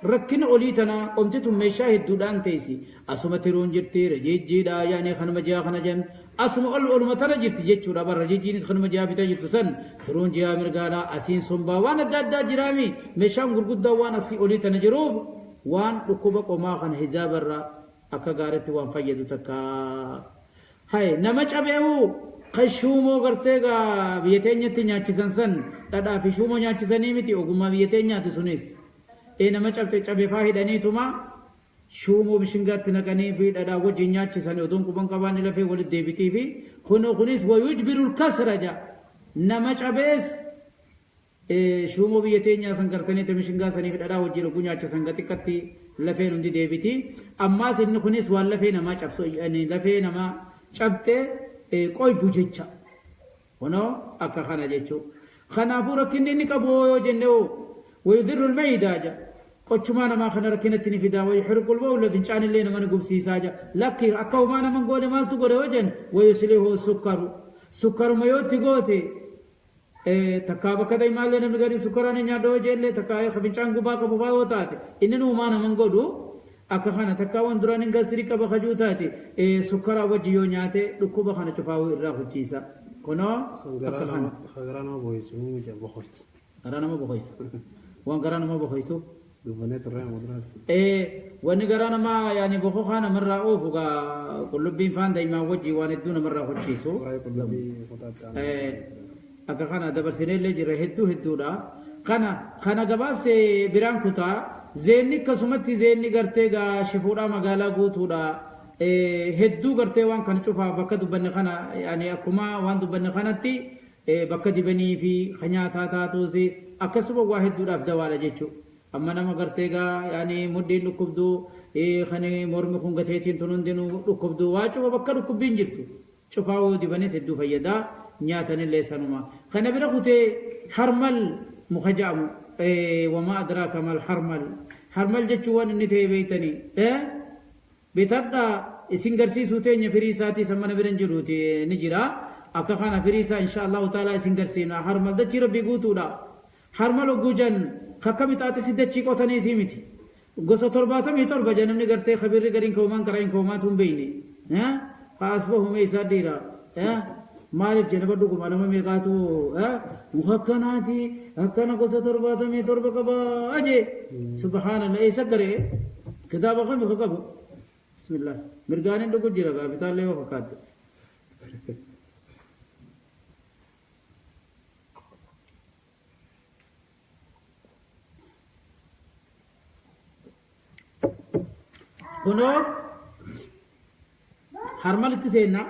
ركنا أوليتنا قمتتم مشاهد دودان تيسي أسمترون جرتي رجيجي دا يعني خنم جا خنجم أسم أول أولمتنا جرتي جتشو ربا رجيجي نس خنم جا بتا جرتو سن ترون جا مرغالا أسين سنبا وانا داد دا جرامي مشام غرقود دا وانا سي أوليتنا جروب وان ركوبا قوما خن حزاب الرا أكا غارتي وان فيدو تكا هاي نمج أبيو Kan shuumoo gartee gaa biyya teenyatti nyaachisan san dhadhaa fi shuumoo nyaachisanii miti ogummaa biyya teenyaati sunis. Nama cabxe cabefaa hidhaniituma shuumoo bishingaatti naqanii fi dhadhaa wajjin nyaachisan odoon quban qabaanni lafee walitti deebitii fi kunis wayujbiru lkasra ja nama cabees shuumoo biyya teenyaa san gartanii mishingaa sanii fi dhadhaa wajjin oguu nyaachisan xiqqatti lafeen hundi deebiti. Ammaas inni kunis waan lafee namaa cabsu lafee namaa cabxee qoybu jecha. Kunoo akka kana jechuu. Kanaafuu rakkinni inni qabu yoo jenne wayudhirru lmaciidaa ja. Qochumaa namaa kana rakkinatti ni fidaa wayuxriqu lbawla fincaan illee nama ni gubsiisaa ja. Lakki akka homaa naman goone maaltu godhe yoo jenne wayuslihu sukkaru. Sukkaruma yoo itti goote takkaa bakka ta'e maallee namni gadi sukkaraan hin nyaadhu yoo jelle takkaa fincaan gubaa qabu faa yoo taate inni nuumaa naman godhu akka kana takkaa waan duraan hin gastirii qaba kajuu taate sukkaraa wajji yoo nyaate dhukkuba kana cufaawuu irraa huchiisa. Kunoo akka kana. Garaa nama bohoysu ni mija bohoysu. Garaa nama bohoysu. Waan garaa nama bohoysu. Dubbanee turre amma duraati. Wanni garaa namaa yaani bokokaa namarraa oofu gaa qullubbiin faan daa'imaa wajji waan hedduu namarraa huchiisu. Waa'ee qullubbii kutaatti. Akka kana dabarsinee jira hedduu hedduudha. Kana gabaabsee biraan kutaa zeenni akkasumatti zeenni gartee gaa shifuudhaa magaalaa guutuudha. Hedduu gartee waan kana cufaa bakka dubbanne kana yaani akkuma waan dubbanne kanatti bakka dibanii fi nyaataa taatus akkasuma waa hedduudhaaf dawaadha jechuudha. Amma nama gartee gaa yaani mudhiin dhukkubduu kan mormi kun gateetiin tun hundinuu dhukkubduu waa cufa bakka dhukkubbiin jirtu. Cufaa yoo dibanis hedduu fayyadaa nyaatanillee sanuma. Kana bira kutee harmal muka jedhamu wamaa adraaka mal harmal. Harmal jechuun waan inni ta'e beektanii bitadhaa isin garsiisuu teenya firii isaatii san mana bira hin jiruuti ni jira. Akka kana firii isaa insha Allahu taala isin garsiifna. Harmal dachii rabbii guutuudha. Harmal hogguu jan kakka mixaaxisi dachii qotanii isii miti. Gosa 77 jan namni gartee khabirri gariin koomaan karaa hin koomaatu hin beeyne. Haas bahume isaa dhiira. Maaliif jenna dhuguma nama meeqaatu muka akkanaati akkana gosa 77 qaba jee. Subhaanallah eessa garee kitaaba kami ka qabu. Bismillah mirgaanin dhugu jira gaafitaallee yoo fakkaatte. Kunoo harmalitti seenna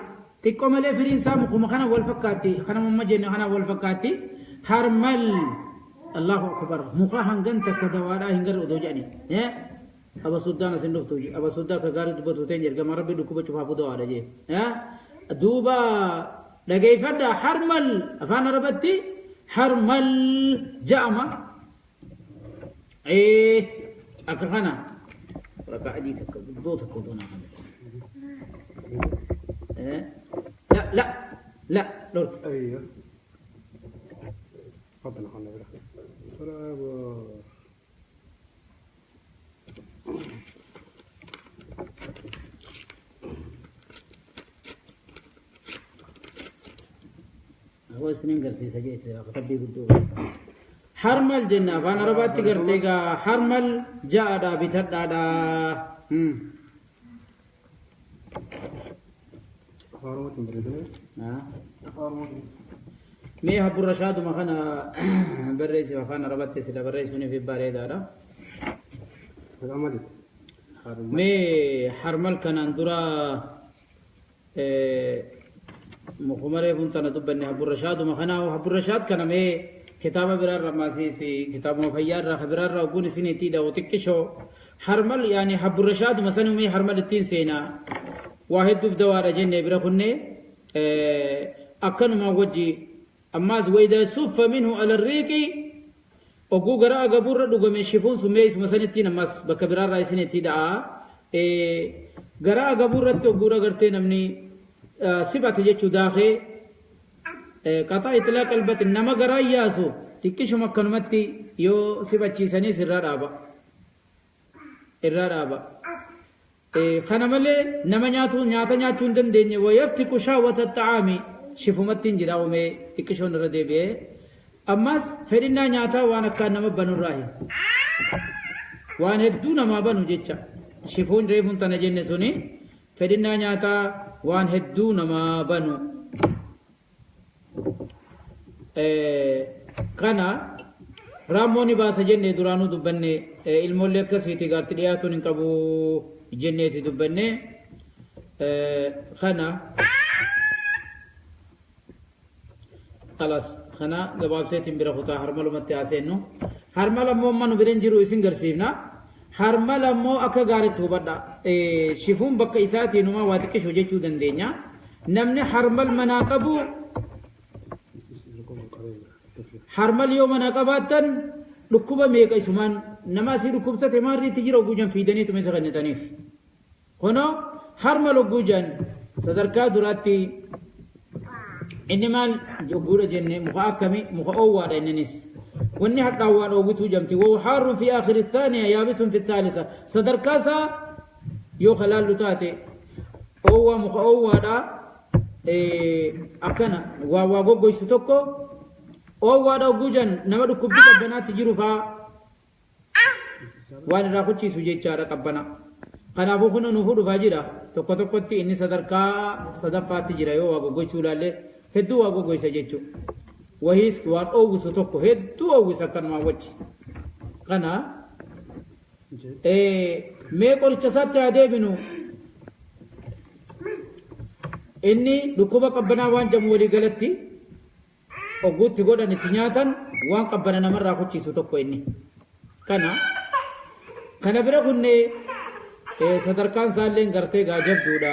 xiqqoo malee firiin isaa mukuma kana wal fakkaatti kana mamma jenne kana wal fakkaatti harmal Allahu akbar muka hangan takka dawaadhaa hin garre odoo jedhani aba suddaan asin dhuftu aba suddaa akka gaarii dubbatu ta'e ergama rabbi dhukkuba cufaafuu dawaadha jee duuba dhageeffadha harmal afaan arabatti harmal ja'ama akka kana waraqaa adii takka guddoo takka odoo naa kana لا لا لا لورك. ايوه تفضل اخونا برافو. هو سنين قرسي سجيت خطبي قدو حرمل جنة فانا رباتي قرتيغا حرمل جاء بتدادا mee habbu rashaaduma kana barreessi afaan arabatti sila barreessuun fi bareedaadha. Mee harmal kanaan dura mukumaree kun tana dubbanne habbu rashaaduma kana habbu rashaad kana mee kitaaba biraarra maasiisi kitaabuma fayyaarraa biraarra ogguun isin itti hidhamu xiqqishoo harmal yaani habbu rashaaduma sani mee harmal ittiin seenaa waa hedduuf dawaadha jennee bira kunne akkanuma wajji ammaas wayda suffa minhu ala riiqi oguu gara agabuurra dhugame shifuun sun mee isuma sanittiin ammas bakka biraarraa isin itti dha'a gara agabuurratti oguura gartee namni sibate jechuu daakee qaxaa itlaa qalbati nama garaa yaasu xiqqishuma akkanumatti yoo sibachiisaniis irraa dhaaba irraa dhaaba. Kana malee nama nyaatu nyaata nyaachuu hin dandeenye wayaftiqu shaawwata xacaami shifumatti hin jira uumee xiqqishoon irra deebi'ee ammas fedhinnaa nyaataa waan akkaan nama banurraahi waan hedduu namaa banu jecha shifuun reefuun tana jenne suni fedhinnaa nyaataa waan hedduu namaa banu. Kana raammoo ni baasa jennee duraanuu dubbanne, ilmoollee akkasiiti gaatti dhiyaatuun hin qabu jenneeti dubbanne. Kana خلاص kana gabaabseetiin bira kutaa harmalumatti haaseennu. Harmal ammoo amma nu biran jiru isin garsiifna. Harmal ammoo akka gaariitti hubadha. Shifuun bakka isaatiinumaa waa xiqqishu jechuu dandeenya. Namni harmal manaa qabu, harmal yoo manaa qabaattan dhukkuba meeqa isumaan nama asii dhukkubsate maarriitti jira oguu fiidaniituma isa kennitaniif. Kunoo harmal oguu sadarkaa duraatti inni maal ogguudha jenne, muka akkami, muka oowwaadha inninis. Wanni hadhaawwaan oowwituu jamti. Wahu haarun fi aakhiri thaaniya yaabisun fi thaalisa. Sadarkaa isaa yoo kalaallu taate oowwaa, muka oowwaadha, akkana waa waa goggoysu tokko oowwaadha ogguu jan nama dhukkubbii qabbanaatti jiru faa waan irraa kuchiisu jechaadha qabbana. Kanaafuu kun nuufuu dhufaa jira tokko tokkotti, inni sadarkaa sadaffaatti jira. Yoo waa goggoysuu ilaalle hedduu waa goggoysa jechuudha. Wahiis waan oowwisu tokko hedduu oowwisa akkanumaa wajji. Kana mee qoricha isaatti haa deebinu. Inni dhukkuba qabbanaa waan jamu walii galatti ogguutti godhan itti nyaatan waan qabbana namarraa kuchiisu tokko inni. Kana bira kunnee sadarkaan isaallee gartee gaa jabduudha.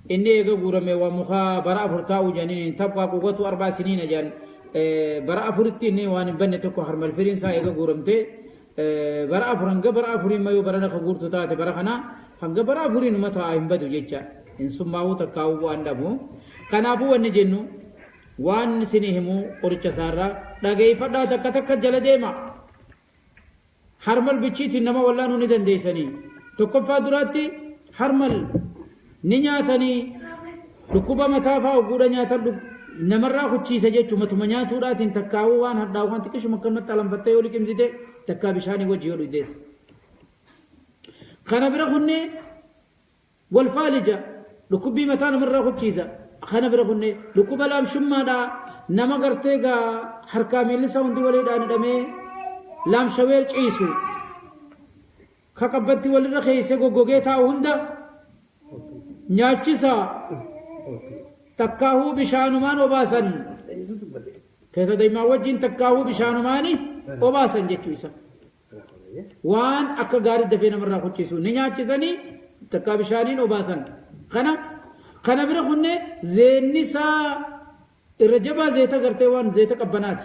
Inni eega guurame waa mukaa bara 4 taa'uu jedhaniin, tabqaa quwwatu 4 siniina jedhan. Bara 4tti inni waan hin banne tokko harmal firiin isaa eega guuramte bara 4, hanga bara 4 mayuu bara ka guurtu taate bara kana hanga bara 4 numa ta'a, hin badu jecha, hin summaa'uu takkaa'uu bu'aan dhabu. Kanaafuu wanni jennu waan isinii himu qoricha isaarraa dhageeffadhaa, takka takka jala deema. Harmal bichiitiin nama wallaanuu ni dandeessanii. Tokkoffaa duraatti harmal ni nyaatanii dhukkuba mataa fa'aa ogguudha nyaatan namarraa kuchiisa jechuun matuma nyaatuudhaatiin takkaa'uu waan hadhaa'u waan xiqqishuma akkanumatti alanfattee yoo liqimsite takkaa bishaanii wajji yoo dhugdees. Kana bira kunnee wal faalija dhukkubbii mataa namarraa kuchiisa. Kana bira kunnee dhukkuba laamshummaadhaa nama gartee gaa harkaa miilli isaa hundi waliidhaan hidhamee laamshawee ciisu, ka qabbatti walirra keessa goggogee taa'u hunda nyaachisa takkaahuu bishaanumaan obaasan, keessa daa'imaa wajjin takkaahuu bishaanumaani obaasan jechuu isa. Waan akka gaarii dafee namarraa kuchiisu ni nyaachisanii takkaa bishaaniin obaasan. Kana bira kunnee zeenni isaa irra jabaa zeeta gartee waan zeeta qabbanaati.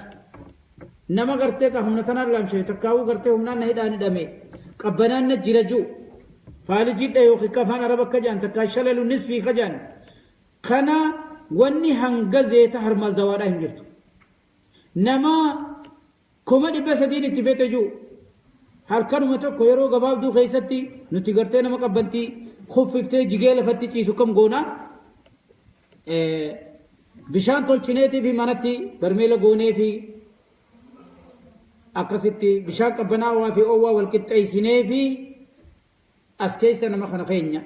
Nama gartee ka humna tanaan laamshe takkaahuu gartee humnaan na hidhaan hidhame qabbanaan na jira ji'u faalijidha yookiin afaan araba akka jedhan takkaa shalalu nisfii ka jedhan kana wanni hanga zeeta harmal dawaadhaa hin jirtu. Nama 300,000 itti fete ji'u halkanuma tokko yeroo gabaabduu keessatti nuti gartee nama qabbantii kuffiftee jigee lafatti ciisu kam goona, bishaan tolchineetii fi manatti barmeela goonee fi akkasitti bishaan qabbanaawaa fi oowwaa wal qixxeessinee fi as keessa nama kana keenya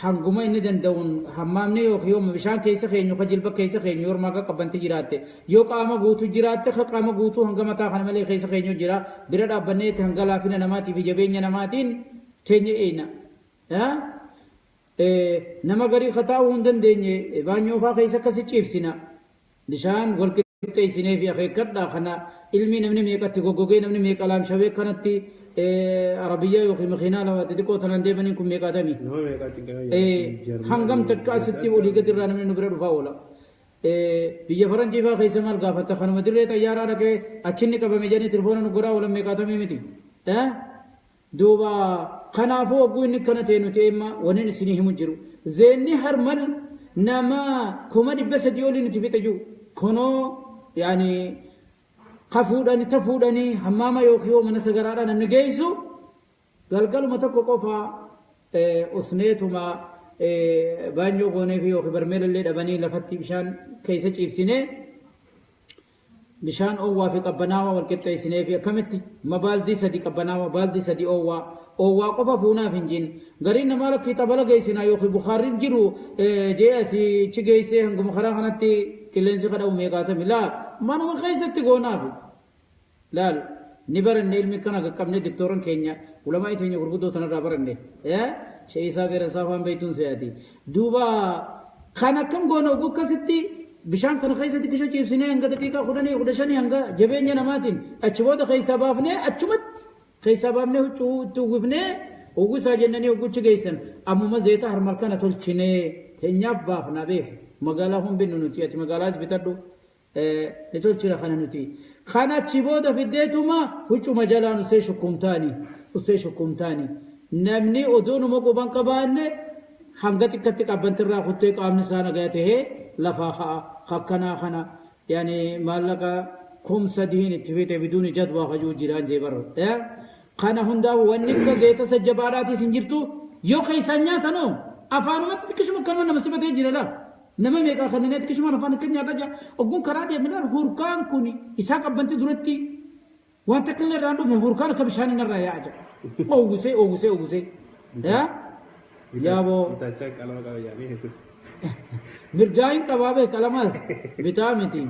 hanguma inni danda'uun hammaamni yookiin yooma bishaan keessa keenyu ka jilba keessa keenyu yoo akka qabbanti jiraatte, yoo qaama guutuu jiraatte ka qaama guutuu hanga mataa kana malee keessa keenyu jira, bira dhaabbanneetti hanga laafina namaatii fi jabeenya namaatiin teenya eeyna. Nama garii ka taa'uu hin dandeenye baanyoo faa keessa akkasi ciibsina, bishaan wal qixxeessinee fi akeekkadhaa. Kana ilmi namni meeqatti goggogee, namni meeqa laamshabee kanatti arabiyyaa yookiin makiinaa lama xixiqqoo tanaan deemaniin kun meeqaatami. Hangam takka asitti olii gadi irraa namni nu bira dhufaa oola. Biyya faranjii faa keessa maal gaafatta, kanuma dirree xayyaaraa dhaqee achinni qabame jedhanii telefoona nu godhaa oolan meeqaatamii miti. Duuba kanaafuu hogguu inni akkana ta'e nuti eemma wanni isinii himu jiru. Zeenni harmal nama 300,000 olii nuti fixe jiru. Kunoo yaani ka fuudhani ta fuudhanii hammaama yookiin yoo mana sagaraadhaa namni geessu galgaluma tokko qofa usneetuma baanyoo goonee fi yookiin barmeelallee dhabanii lafatti bishaan keessa ciibsinee Bishaan oowwaa fi qabbanaawaa wal qixxeessinee fi akkamitti ma baaldii 3 qabbanaawaa baaldii 3 oowwaa oowwaa qofa fuunaaf hin jin gariin namaa lakkii xabala geessinaa yookiin bukaarriin jiru jee asii chi geessee hanguma karaa kanatti qilleensi kadhamu meeqaatami laa manuma keessatti goonaafi laal ni baranne ilmi kana qaqqabne diktooran keenya ulamaa teenya gurguddoo tanarraa baranne shee isaa geeransaa afaan beektuun se'ati duuba kan akkam goona oguu akkasitti bishaan kana keessatti kisha ciibsinee hanga daqiiqaa 10 15 hanga jabeenya namaatiin achi booda keessaa baafnee achumatti keessaa baafnee huccuu itti uwwifnee uwwisaa jennanii ogguchi geessan ammuma zeeta harmal kana tolchinee teenyaaf baafna beef magaalaa hun binnu nuti ati magaalaas bitadhu ni tolchina kana nuti kana achi booda fiddeetuma huccuma jalaan ussee shukkumtaani ussee shukkumtaani namni odoo numa quban qabaanne hanga xiqqatti qabbantirraa kuttee qaamni isaa nagaa tahee lafaa ka'a kakkanaa kana yani maallaqa 3000 itti fixe biduuni jadwaa kajuu jiraan jee bar kana hundaa wanni akka zeeta sajjabaadhaatiis hin jirtu yoo keessaan nyaatanoo afaanumatti xiqqishuma akkanuma nama sibatee jira laa nama meeqaa kanneen xiqqishuma afaan akka nyaata jaa ogguun karaa deemne laal hurkaan kun isaa qabbanti duratti waan takka illee irraa hin dhufne hurkaan akka bishaan irraa yaa'a jira oowwisee oowwisee oowwisee yaaboo Bitaachaa qalama qaba jedhanii keessatti. Mirgaa hin qabaa bee qalamaas bitaa miti.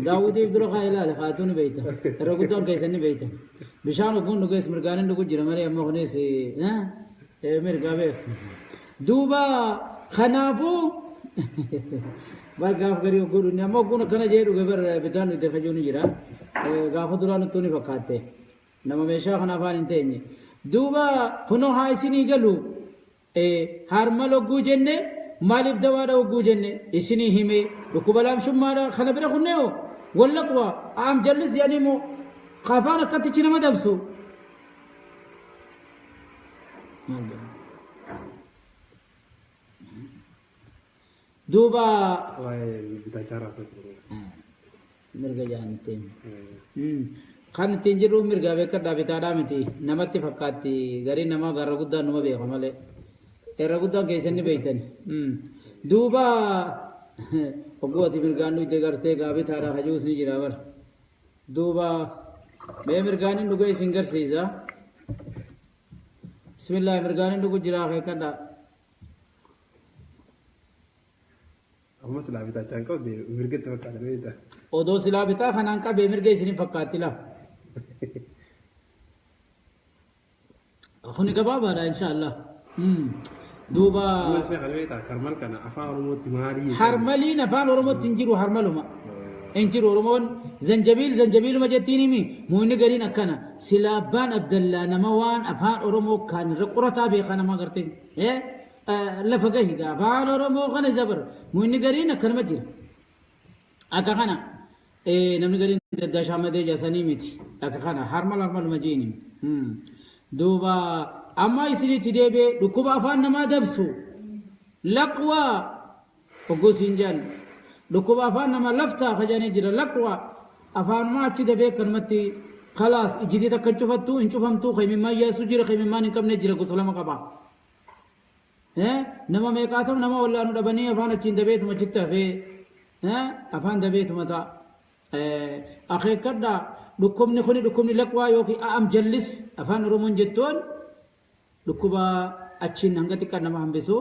Daawwitiif dura kaa ilaale haatuu ni beeyta. Irra guddaan keessan ni beeyta. Bishaan ogguun dhugees mirgaan hin dhugu jira malee amma kunis mirgaa beek. Duuba kanaafuu bar gaaf garii ogguu dhunne amma ogguun akkana jee dhuge bar bitaan dhugde kajuu ni jira. Gaafa duraa nuttuu ni fakkaatte. Nama meeshaa kana afaan hin teenye. Duuba kunoo haa isinii galu. Harmal hogguu jenne maaliif dawaadha hogguu jenne isinii hime dhukkuba laamshummaadha kana bira kunnee hoo wallaqwa aam jallis jedhanii moo afaan akkattichi nama dabsu maal jedhama duuba Waa'ee bitaachaa raasaa jiru. Mirga jedhan ittiin. Kan ittiin jirru mirgaa beekadhaa bitaadhaa miti namatti fakkaatti gariin namaa garra guddaan numa beeka malee. Irra guddaan keessan ni beektani. Duuba hogguu ati mirgaan dhugde gartee gaa bitaadhaa hajuus ni jira bar. Duuba mee mirgaan hin dhugee isin garsiisa. Bismillah mirgaan hin dhugu jira keekadhaa. Amma silaa bitaachaa hin qabde mirgatti fakkaata beekta. Odoo silaa bitaa kanaan qabee mirga isin fakkaatti laa. Kuni gabaabaadha inshaallah. Duuba. Amma ishee kana beekta karmal kana afaan Oromootti maalii? Harmaliin afaan Oromootti hin jiru harmaluma. Hin jiru Oromoon zanjabiil zanjabiiluma jettiin himi muuyni gariin akkana silaa abbaan Abdallaa nama waan afaan Oromoo kaan irra qorataa beekaa nama gartee. Lafa gahi gaa afaan Oromoo kana zabar muuyni gariin akkanuma jira. Akka kana namni gariin daddaa shaamadee jasanii miti akka kana harmal harmaluma jeeni. Duuba amma isinitti deebi'ee dhukkuba afaan namaa dabsu laqwaa hogguu siin jedhan dhukkuba afaan namaa laftaa kajanii jira laqwaa afaanumaa achi dabee akkanumatti kalaas ijjitii takka hin cufattu hin cufamtu kaimimmaan yaasu jira kaimimmaan hin qabne jira gosa lama qaba. Nama meeqaatam nama wallaanu dhabanii afaan achiin dabeetuma achitti hafee afaan dabeetuma ta'a. Akeekkadhaa dhukkubni kuni dhukkubni laqwaa yookiin a'am jallis afaan Oromoon jettuun dhukkuba achiin hanga xiqqaa nama hambisu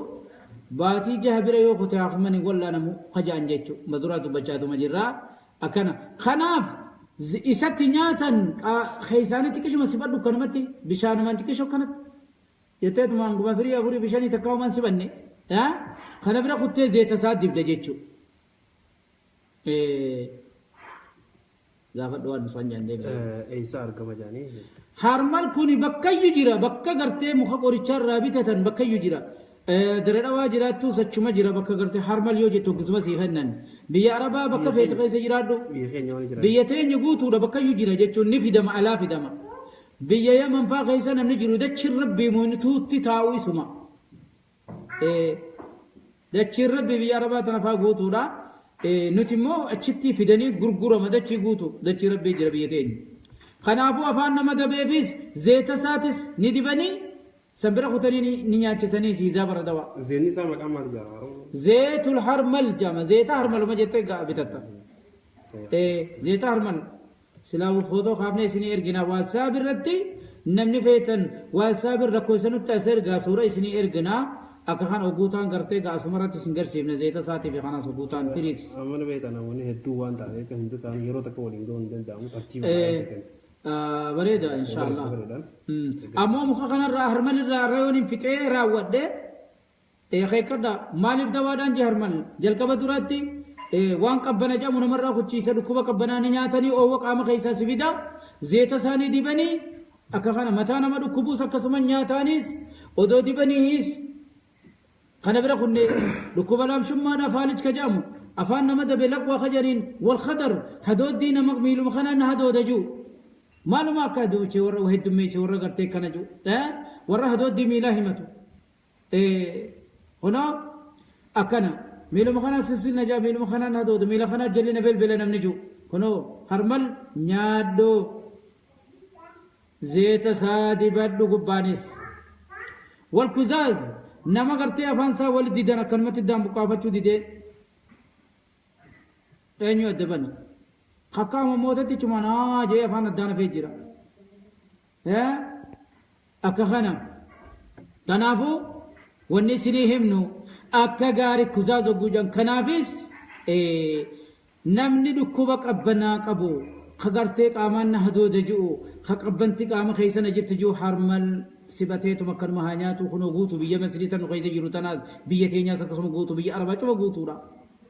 baatii jaha bira yoo kute haakiman hin wallaanamu kaja'an jechu maduraa dubbachaatuma jirra akkana kanaaf isatti nyaatan keessaanii xiqqishuma sifadhu kanumatti bishaanumaan xiqqisho kanatti jetteetuma hanguma firii afurii bishanii takka homaan sibanne kana bira kuttee zeeta isaa dibda jechuu. Gaafadhu waan isaan jedhan deebi'e. Eessa argama jedhanii? Harmal kuni bakkayyu jira bakka gartee muka qorichaa irraa bitatan bakkayyu jira. Dare dhawaa jiraattus achuma jira bakka gartee harmal yoo jettu akkasuma sii kennan. Biyya Arabaa bakka feete keessa jiraadhu. Biyya keenya waan jira. Biyya teenya guutuudha bakkayyu jira jechuun ni fidama alaa fidama. Biyya Yaman faa keessa namni jiru dachiin Rabbii tuutti taa'u isuma. Dachiin Rabbii biyya Arabaa tana faa guutuudha. Nuti immoo achitti fidanii gurgurama dachii guutu dachii Rabbii jira biyya teenya. Kanaafuu afaan nama dabeefis zeeta isaatis ni dibanii san bira kutanii ni nyaachisanii siizaa bara dawaa. Zeenni isaa maqaan maal jedhama? Zeetul harmal jedhama. Zeeta harmaluma jettee bitatta. Zeeta harmal silaa footoo kaafnee isinii ergina WhatsApp irratti namni feetan WhatsApp irra rakkoo isanutti as ergaa suura isinii ergina akka kan oguutaan gartee gaasumarratti isin garsiifne zeeta isaatii fi kanas oguutaan firiis. Amana beektaa namoonni hedduu waan ta'aniif hundi isaanii yeroo takka waliin gahuu hin danda'amu tartiiba eeggatan. Bareeda inshaallah. Ammoo muka kanarraa harmalirraa rayoon hin fixee raawwadhe keekkadha maaliif dawaadhaan jee harmal jalqaba duraatti waan qabbana jedhamu namarraa kuchiisa dhukkuba qabbanaa ni nyaatanii oowwa qaama keessaa si fida zeeta isaanii dibanii akka kana mataa nama dhukkubuus akkasuma nyaataanis odoo dibaniihis kana bira kunne dhukkuba laamshummaadha faalij ka jedhamu afaan nama dabe laqwa ka jedhaniin wal khadar hadooddii nama miiluma kanaan na hadooda jiru maaluma akka hadoodche warra heddummeesse warra gartee kana jiru warra hadooddii miilaa himatu hunoo akkana miiluma kanaa sissilna jaa miiluma kanaan hadooda miila kanaa jallina belbela namni jiru kunoo harmal nyaadhoo zeeta isaa dibadhu gubbaanis walkuzaaz nama gartee afaan isaa wal didan akkanumatti iddaan buqqaafachuu didee eenyu adda bana hakkaama mootatti chumanaa jee afaan addaan hafee jira akka kana kanaafuu wanni isinii himnu akka gaarii kuzaaz hogguu jedhan kanaafis namni dhukkuba qabbanaa qabu ka gartee qaamaan na hadooda ji'u ka qabbanti qaama keessa na jirti ji'u harmal sibateetuma akkanuma haa nyaatu kunoo guutu biyya masrii tan keessa jiru tanaas biyya teenyaas akkasuma guutu biyya arabaa cufa guutuudha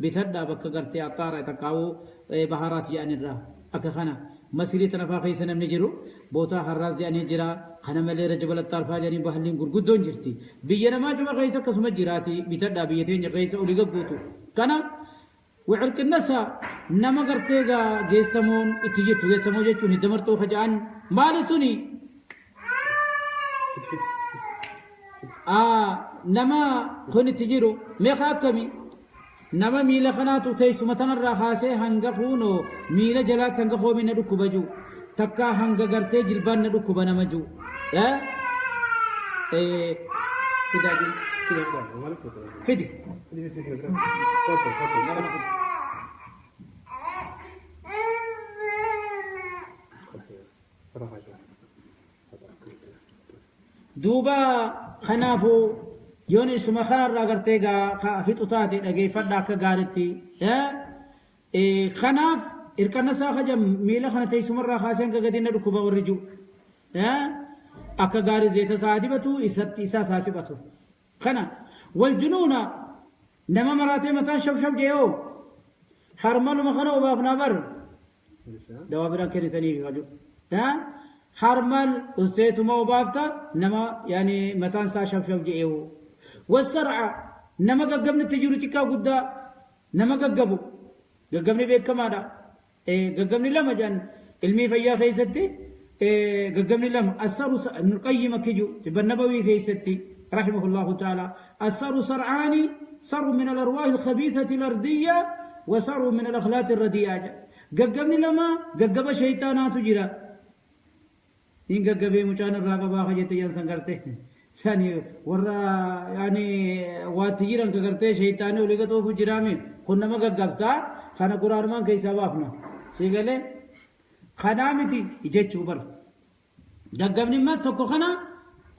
bitadhaa bakka gartee axxaara takkaawuu baharaat jedhanirraa akka kana masrii tana faa keessa namni jiru bootaa harraas jedhanii jira kana malee rajaba laxxaarfaa jedhanii bahalliin gurguddoon jirti biyya namaa cufa keessa akkasuma jiraati bitadhaa biyya teenya keessa olii gagguutu kana وعرق النسا نما غرتي غا جيسمون اتجيتو جيسمو جيتو هدمرتو خجان مال سني Fit fit. نما خن تجيرو ميخا كمي نما ميلا خناتو تيسو متنرا خاسي هنگا خونو ميلا جلات هنگا خو من ندوكو بجو تكا هنگا غرتي جلبان ندوكو بنمجو ايه كده Fit fit. Maaliif foto? فدي Fit fit fit. Foto foto. Duuba kanaafuu yoon isuma kanarraa gartee gaa fixu taate dhageeffadha akka gaaritti. Kanaaf hirqanna isaa kaja miila kana teessumarraa kaasee hanga gadi na dhukkuba warri jiru. Akka gaarii zeeta isaa dibatu isatti isaa isaa sibatu. Kana wal junuuna nama maraatee mataan shaf shaf jeeyoo harmaluma kana obaafnaa bar dawaa biraan kennitaniif kaju. Harmal usteetuma obaafta nama yaani mataan isaa shaf shaf jeeyoo. Wasar'a nama gaggabni itti jiru xiqqaa guddaa nama gaggabu gaggabni beekamaadha. Gaggabni lama jedhan ilmii fayyaa keessatti gaggabni lama assaru Ibn Qayyim akka jiru tibba Nabawii keessatti رحمه الله تعالى السر سرعان سر من الأرواح الخبيثة الأرضية وسر من الأخلاق الرديئة gaggabni lama gaggaba shayxaanaatu jira in gaggabee mucaan irraa qabaa ka jette jan san garte sani warra yaani waatti jiran ka gartee shayxaanii olii gaxoofu jiraami kun nama gaggabsaa kana quraanumaan keessaa baafna si galee kanaa miti jechuu bara gaggabni immoo tokko kana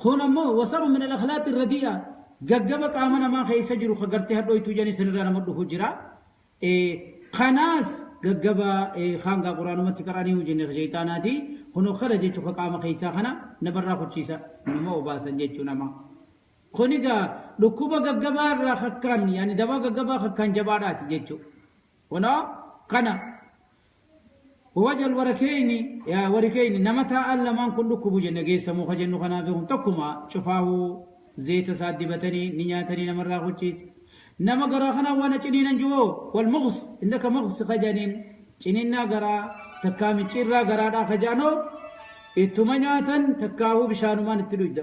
kun ammoo wasaru min al-akhlaaqi radi'a gaggaba qaama namaa keessa jiru ka gartee hadhooytuu janii sanirraa nama dhufu jira kanaas gaggaba hangaa quraanumatti qaranii hojjenne shayxaanaati kunoo kana jechuu ka qaama keessaa kana namarraa kuchiisa nama obaasan jechuu nama kun egaa dhukkuba gaggabaa irraa hakkaan yaani dabaa gaggabaa hakkaan jabaadhaati jechuu kunoo kana ووجه الوركين يا وركين نمتا ألا ما كن لكبو جنة جيسا مو خجنو خنا فيهم تكما شفاه زيت ساد بتني نياتني نمر خوتشيس نما قرا خنا وانا چنين نجو والمغص إنك مغص خجنين چنين قرا تكامي چيرا قرا دا خجانو اتمنياتن تكاو بشانو ما نتلوجد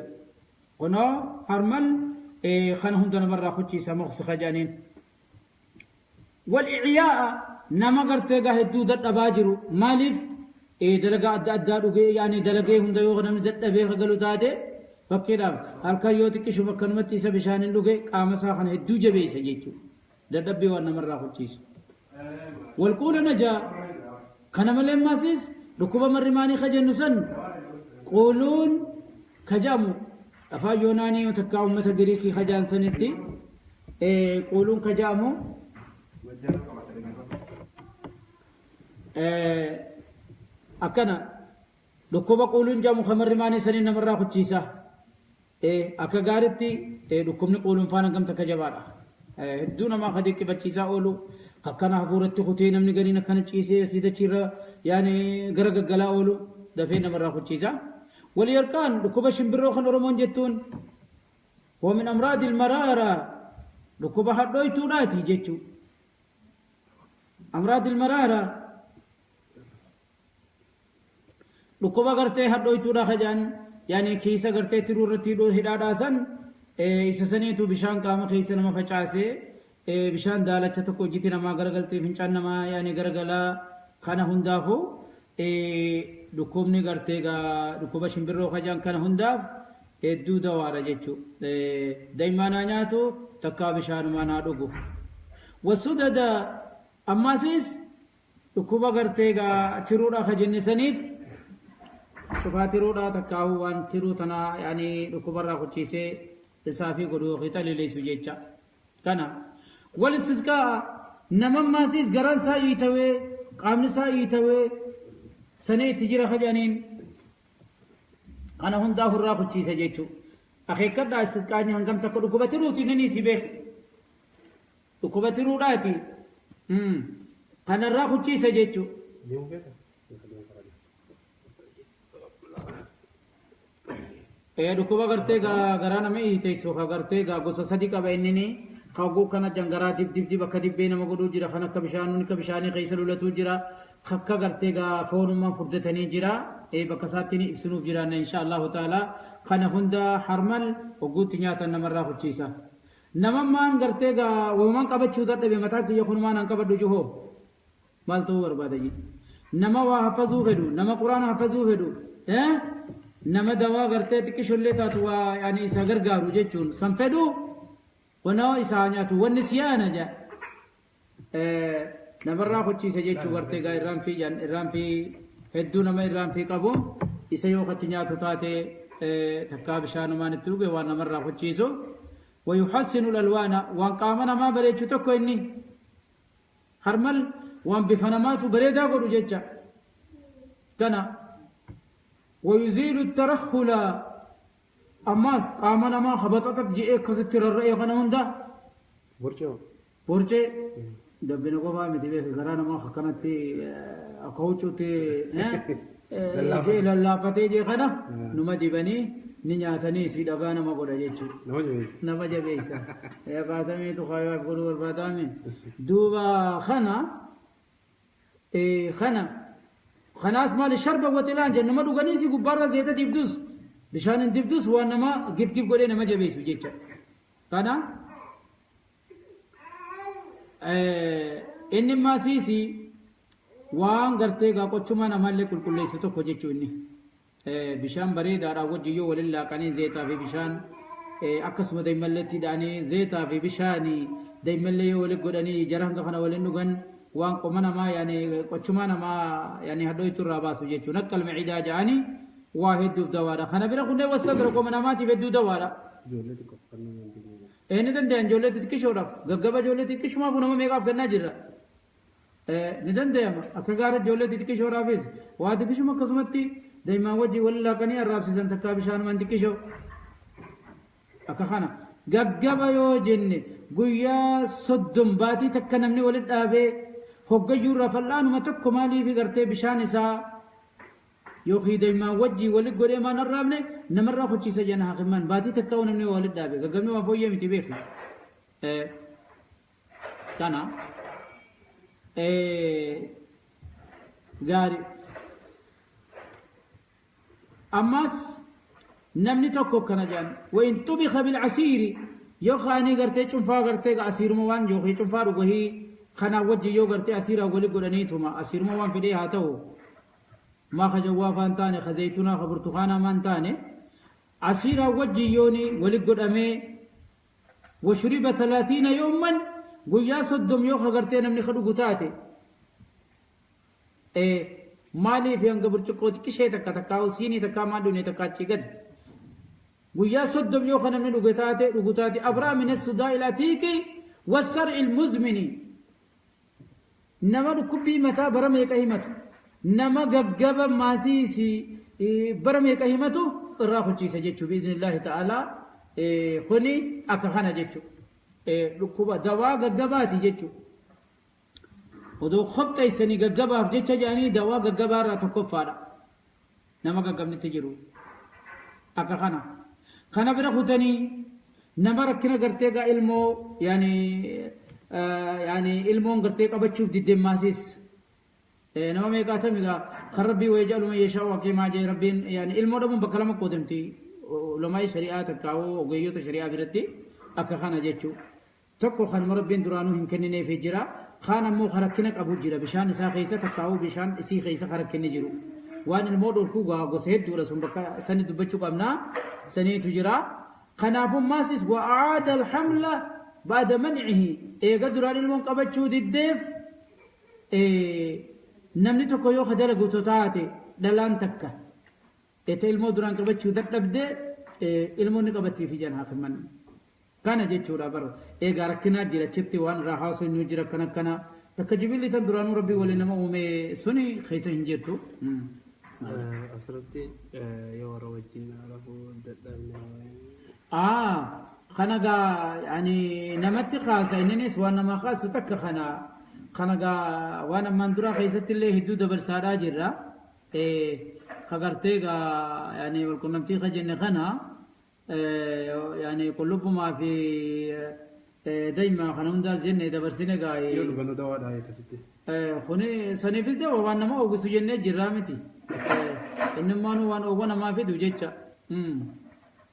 قنا هرمل إيه خنهم دنا مرة خوتشيس مغص خجانين والإعياء nama gartee gaa hedduu dadhabaa jiru maaliif dalagaa adda addaa dhugee yaani dalagee hunda yoo namni dadhabee galu taate fakkiidhaaf halkan yoo xiqqishuma akkanumatti isa bishaaniin dhuge qaama isaa kana hedduu jabeessa jechuudha dadhabbii waan namarraa kuchiisu. Walquula najaa kana malee ammasis dhukkuba marrimaanii ka jennu san quuluun ka jedhamu afaan Yoonaanii takkaa uummata Giriikii ka jedhan sanitti quuluun ka jedhamu akkana dhukkuba quuluun jedhamu ka marrimaanii sanii namarraa kuchiisa. Akka gaaritti dhukkubni quuluun faana gamta akka jabaadha. Hedduu namaa ka dinqifachiisaa oolu akkana hafuuratti kutee namni gariin akkana ciisee asii dachiirra yaani gara gaggalaa oolu dafee namarraa kuchiisa. Waliyarqaan dhukkuba shimbirroo kan Oromoon jettuun ومن أمراض المرارة dhukkuba hadhooytuudhaati jechuu. أمراض المرارة dhukkuba gartee hadhooytuudha kajaan yaani keessa gartee tiruu irratti hidhaadhaa san isa saniitu bishaan qaama keessa nama facaasee bishaan daalacha tokko hojjiti namaa garagaltee fincaan namaa yaani garagalaa kana hundaafuu dhukkubni gartee dhukkuba shimbirroo kajaan kana hundaaf hedduu dawaadha jechuu. Daa'imaan haa nyaatu takkaa bishaanumaan haa dhugu. Wasudada ammaasis dhukkuba gartee tiruudha ka jenne saniif cufaa tiruudha takkaa'uu waan tiruu tanaa yaani dhukkubarraa kuchiisee isaa fi godhuu yookiin xalileessu jecha. Kana wal istisqaa namammaasiis garaan isaa iitawee qaamni isaa iitawee sanee itti jira kajaniin kana hundaa hurraa kuchiisa jechuudha. Akeekkadhaa istisqaanii hangam takka dhukkuba tiruuti inni si beeku. Dhukkuba tiruudhaati. Kanarraa kuchiisa jechuudha. Deemuu feeta? Dhukkuba gartee garaa nama hiiteessu ka gartee gosa sadi qaba inni haguu kana jangaraa dib dib dib akka dibbee nama godhuu jira kan akka bishaan akka bishaanii keessa lulatuu jira akka gartee foonummaan furdatanii jira bakka isaatti ni ibsinuuf jiraanna insha Allahu ta'ala kana hunda harmal hogguutti nyaatan namarraa kuchiisa. Namammaan gartee walumaan qabachuu dadhabe mataa kiyya kunumaan an qabadhu juhoo maal ta'uu barbaada jee nama waa hafazuu fedhu nama quraana hafazuu fedhu nama dawaa gartee xiqqishollee taatu waa yaani isa gargaaru jechuun san fedhu wanaa isaa nyaatu wanni siyaana jaa namarraa kuchiisa jechuu gartee gaa irraan fi irraan fi hedduu nama irraan fi qabu isa yoo katti nyaatu taate takkaa bishaanumaan itti dhuge waan namarraa kuchiisu. ويحسن الألوان وان قامنا ما بريتشو تكو إني هرمل وان بفنماتو بريدا قدو جيتشا كان ويزيل الترخل أماس قامنا ما خبطتت جي إيه كستر الرأي غنون ده Borcee borcee dabbina qofaa miti beeka garaa namaa akkanatti akka huccuutti jee lallaafatee jee kana numa dibanii ni nyaatanii isii dhagaa nama godha jechuudha. Nama jabeessa. Nama jabeessa. Qaatamiitu kaayaaf godhuu barbaadame. Duuba kana kana kanaas maali sharba waxilaan jennu nama dhuganiisi gubbaarra zeeta dibdus bishaan hin dibdus waan nama gif gif godhee nama jabeessu jecha. Kana inni maasiisi waan gartee gaa qochuma namallee qulqulleessu tokko jechuu inni. Bishaan bareedaadhaan wajjin yoo waliin laaqanii zeetaa fi bishaan akkasuma daa'immalleetti hidhanii zeetaa fi bishaanii daa'immallee yoo waliin godhanii jara hanga kana waliin dhugan waan qoma namaa yaani qochuma namaa yaani hadhooytu irraa baasu jechuun akka almacidaa jedhanii waa hedduuf dawaadha. Kana bira kunneen wasadra qoma namaatiif hedduu dawaadha. Ijoollee xiqqoo kan nama hin beekne. Ni danda'an ijoollee xixiqqishoodhaaf gaggaba ijoollee xixiqqishumaaf nama meeqaaf kennaa jirra. Ni danda'ama akka gaarii ijoollee xixiqqishoodhaafis waa xixiqqishuma akkasumatti daa'imman wajjin waliin laaqanii arraabsisan takkaa bishaanumaan xiqqishoo. Akka kana gaggaba yoo jenne guyyaa 30 baatii takka namni walitti dhaabee hoggayyuu irraa fal'aanuma tokko maaliif gartee bishaan isaa yookiin daa'imman wajjin walitti godhee maan arraabne namarraa kuchiisa jenna hakimaan baatii takka namni walitti dhaabe gaggabni waan fooyyee miti beeki. Kana gaarii. Ammas namni tokko akkana jedhan wayin xubika bilcasiiri yoo kaanii gartee cunfaa gartee asiiruma waan yookiin cunfaa dhugahii kanaa wajjin yoo gartee asiiraa wali godhaniituma asiiruma waan fedhee haa ta'u maa ka jawwaa faan taane ka zaytunaa ka burtukaanaa maan taane asiiraa wajjin yooni wali godhamee washuriba 30 yooman Guyyaa 30 yoo kagartee namni ka dhugu taate maaliif hanga burcuqqoo xiqqishee takka takkaa siinii takkaa maal dhune takkaa achii gad guyyaa 30 yoo ka namni dhuge taate dhugu taate abraa min as-sudaa il-atiiqi was-sar'i al-muzmini nama dhukkubbii mataa bara meeqa himatu nama gaggaba maasiisi bara meeqa himatu irraa kuchiisa jechuu biiznillaahi ta'aalaa. Kuni akka kana jechuu dhukkuba dawaa gaggabaati jechuu odoo kopheessanii gaggabaaf jecha jedhanii dawaa gaggabaa irraa tokkoffaadha nama gaggabnitti jiru akka kana. Kana bira kutanii nama rakkina gartee gaa ilmoo yaani yaani ilmoon gartee qabachuuf diddemmaasiis nama meeqaatami gaa kan rabbii wayii jaaluma yeeshaa waqiimaa jee rabbiin yaani ilmoo dhabuun bakka lama qoodamti ulamaa shari'aa takkaa'uu ogeeyyota shari'aa biratti akka kana jechuu. Tokko kanuma rabbiin duraanuu hin kennineefii jira. Kaan ammoo ka rakkina qabu jira. Bishaan isaa keessa takkaa'uu bishaan isii keessa ka rakkinni jiru. Waan ilmoo dhorkuu gaa gosa hedduudha sun bakka sani dubbachuu qabna. Saniitu jira. Kanaafuu maasis wa'aada alhamla ba'da man'ihi eega duraan ilmoon qabachuu diddeef namni tokko yoo ka dalagu taate dhalaan takka eta ilmoo duraan qabachuu dadhabde ilmoon ni qabattiifi jedhan haakiman. Kana jechuudha bar eegaa rakkinaa jira achitti waan irraa haasofnu jira akkana akkana takka jibilli tan duraanuu rabbii waliin nama uume suni keessa hin jirtu. Asirratti yoo warra wajjin rafuu dadhabne. Kana gaa yani namatti kaasa inninis waan namaa kaasu takka kana kana gaa waan ammaan duraa keessatti illee hedduu dabarsaadhaa jirra. Ka gartee gaa yani walqunnamtii ka jenne kana yani qullubbumaa fi daa'ima kana hundaas jenne dabarsine gaa. Yoo dhugannu dawaadha akkasitti. Kuni saniifis dawa waan nama ooggisu jennee jirraa miti. Innummaanuu waan oowwa namaa fidu jecha.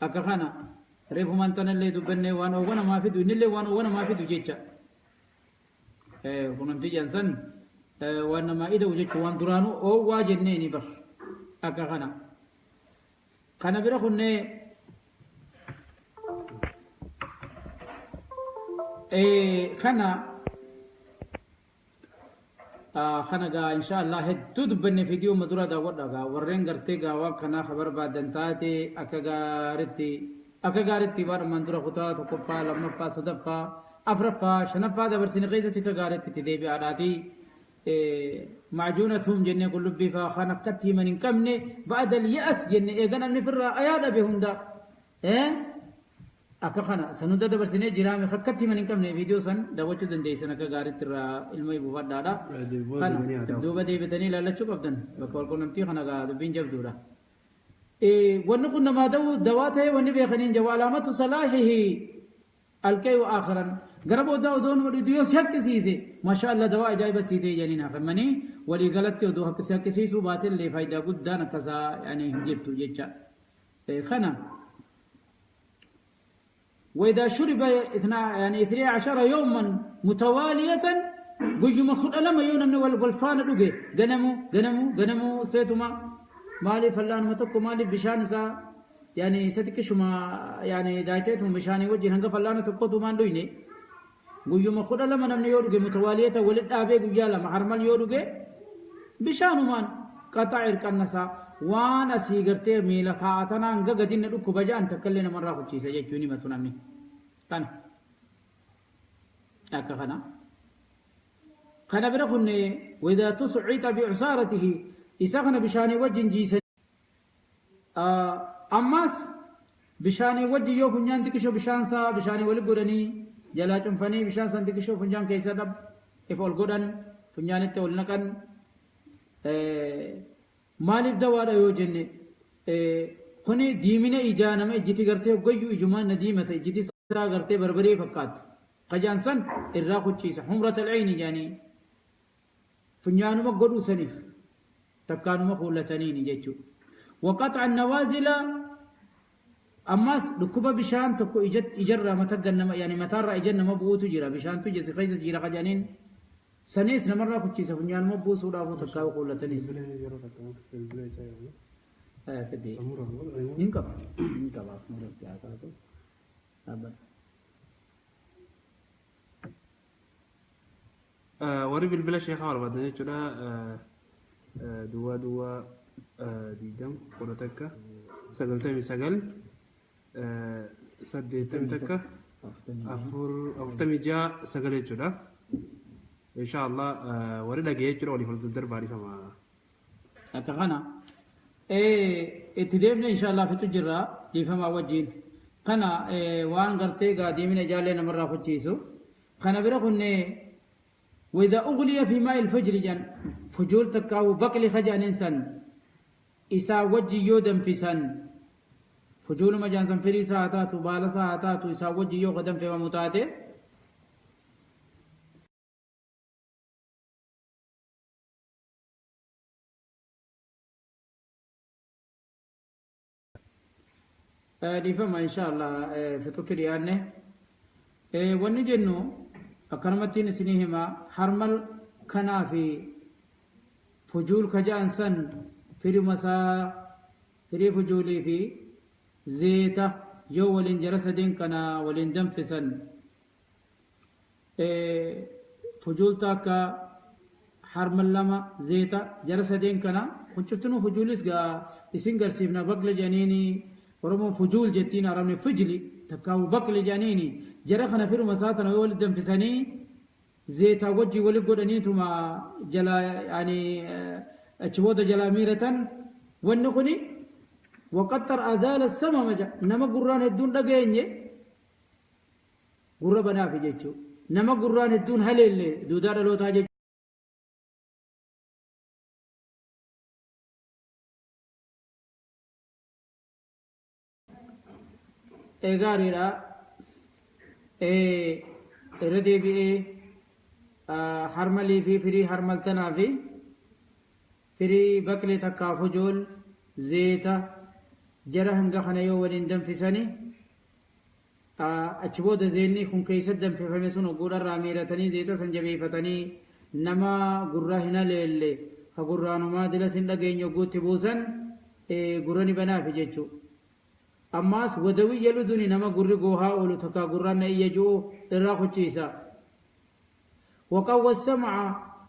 Akka kana reefumaan tanallee dubbannee waan oowwa namaa fidu innillee waan oowwa namaa fidu jecha. Qunnamtii jedhan waan namaa ida'u jechuun waan duraanuu oowwaa jenneeni bar akka kana. Kana bira kunnee kana kana gaa insha Allah hedduu dubbanne viidiyoo madura daawwadha gaa warreen gartee gaa waan kanaa ka barbaadan taate akka gaaritti waan ammaan dura kutaa tokkoffaa lammaffaa sadaffaa afraffaa shanaffaa dabarsine keessatti akka gaaritti itti deebi'aadhaati. Macjuuna thuum jennee qullubbii faa kan akkatti himan hin qabne ba'da al-ya'as jenne eega namni firraa ayaa dhabe hunda akka kana san hunda dabarsinee jiraame akkatti himan hin qabne viidiyoo san daawwachuu dandeessan akka gaaritti irraa ilma buufadhaadha. Kana duuba deebitanii ilaallachuu qabdan bakka walqunnamtii kana gaa dubbiin jabduudha. Wanni kun namaa dawaa ta'e wanni beekaniin jawa alaamatu salaahihi alqeeyu aakhiran gara boodaa odoon yoo si haqqisiise maasha Allah dawaa ajaa'iba sii ta'e jedhanii naaf himanii walii galatti odoo si haqqisiisuu baatellee faayidaa guddaan akkasaa yani hin jirtu jecha. Kana وإذا شرب يعني 12 يوما متوالية قجم خد لما يوم من والفان دغه غنمو غنمو غنمو سيتما مالي فلان متكو مالي بشان سا يعني ستكشما يعني دايتهم بشاني وجه هنگا فلان تكو تو مان دويني قجم خد لما نمن يودغه متوالية ولد ابي قجا لما حرمل يودغه بشانو مان قطع القنسا وانا سيغرتي ميلا تاعتنا هنگا غدين دكو بجان تكلنا مره خچيسه جچوني متو نمني kana akka kana kana bira kunne وإذا تصعد بعصارته isa kana bishaanii wajjin jiisan ammas bishaanii wajjin yoo funyaan xiqqishoo bishaan isaa bishaanii wali godhanii jalaa cunfanii bishaan san xiqqishoo funyaan keessa dhab if ol godhan funyaanitti ol naqan maaliif dawaadha yoo jenne kuni diimina ijaa nama ijjiti gartee hoggayyuu ijumaan na diimata ijjiti isaa gartee barbaree fakkaatti qajaan san irraa kuchiisa humrata alcayni jaanii funyaanuma godhuu saniif takkaanuma kuullataniini jechuu waqaxa annawaazila ammas dhukkuba bishaan tokko ijarraa mataggan nama yani mataarraa ija nama bu'uutu jira bishaantu ija si keessa jira qajaaniin saniis namarraa kuchiisa funyaanuma buusuudhaafuu takkaa kuullataniis. Fedhe hin qaba hin qaba asuma irratti haa kaasu dhaabbata. Warri bilbila sheekaa barbaadan jechuudha. Duwwaa duwwaa 20 11 99 81 4 46 9 jechuudha. Inshaallah warri dhaga'ee jechuudha waliif wal daddarbaa dhiifama. Akka kana itti deemne inshaallah fixu jirra dhiifamaa wajjin. Kana waan gartee gaa deemina ijaallee namarraa kuchiisu. Kana bira kunne وإذا أغلي في ماء الفجر جن فجول تكاو بقلي خجان إنسان إسا وجي يودم في سن فجول ما جان سن فري ساعتاتو بالا ساعتاتو إسا وجي يو قدم في ممتاته dhiifama inshaallah fixutti dhiyaanne. Wanni jennu akkanumattiin isinii hima harmal kanaa fi fujuul ka ja'an san firuma isaa firii fujuulii fi zeeta yoo waliin jara sadeen kana waliin danfisan fujuulta akka harmal lama zeeta jara sadeen kana kun fujuulis gaa isin garsiifna baqla jedhaniini Oromoon fujuul jettiin Arabni fujli takkaawu baqli jedhaniini jara kana firuma isaa tana yoo walitti danfisanii zeetaa wajjii wali godhaniituma jala yani achi booda jalaa miiratan wanni kuni waqaxxar azaala samama jedha nama gurraan hedduun dhageenye gurra banaafi jechuu nama gurraan hedduun haleelle duudaa dhalootaa jechuu. Gaariidha. Irra deebi'ee harmalii fi firii harmaltanaa fi firii baqlee takkaa fujool zeeta jara hanga kana yoo waliin danfisanii achi booda zeenni kun keessatti danfifame sun ogguudharraa miiratanii zeeta san jabeeffatanii nama gurraa hin haleelle ka gurraanumaa dilas hin dhageenye ogguutti buusan gurra ni banaafi jechuudha. Ammaas wadawiyya luduni nama gurri goohaa oolu takkaa gurraan na iyya ji'u irraa kuchiisa. Waqawwa sama'a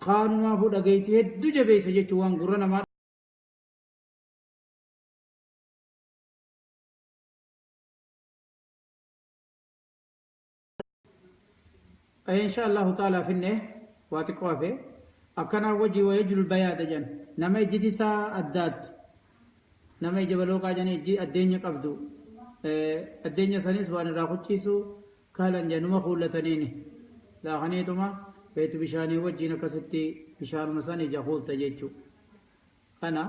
qaanumaafuu dhageeyti hedduu jabeessa jechuun waan gurra namaa insha Allahu ta'ala finne waa xiqqoo hafe akkanaa wajji wayajlul bayaada jedhan nama ijjiti isaa addaattu nama ija balooqaa jedhan ijji addeenya qabdu addeenya sanis waan irraa kuchiisu kaalan jedhanuma kuullataniini laaqaniituma beetu bishaanii wajjiin akkasitti bishaanuma san ija kuulta jechuu kana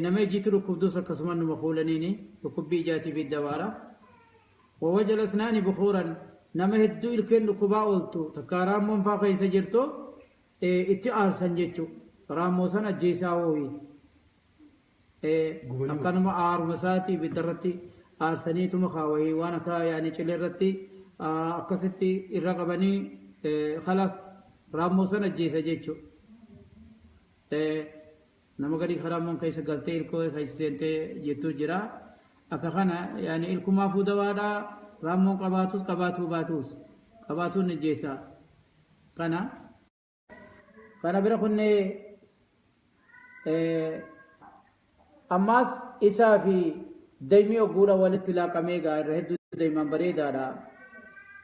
nama ijjitti dhukkubdus akkasuma numa kuulaniini dhukkubbii ijaatiif dabaara wawajal asnaani bukuuran nama hedduu ilkeen dhukkubaa ooltu takkaa raammoon faa keessa jirtu itti aarsan jechuu raammoo san ajjeesaa ooyi akkanuma aaruma isaatii ibidda irratti aarsaniituma kaawwahii waan akka yaani cilee irratti akkasitti irra qabanii khalaas raammoo san ajjeesa jechuu nama gadi raammoon keessa galtee ilkoo keessa seentee jettuu jira akka kana yaani ilkumaafuu dawaadha raammoon qabaatus qabaatuu baatus qabaatuun ajjeesa kana kana bira kunnee ammaas isaa fi daymi ogguudha walitti laaqamee gaa irra hedduu daymaan bareedaadha.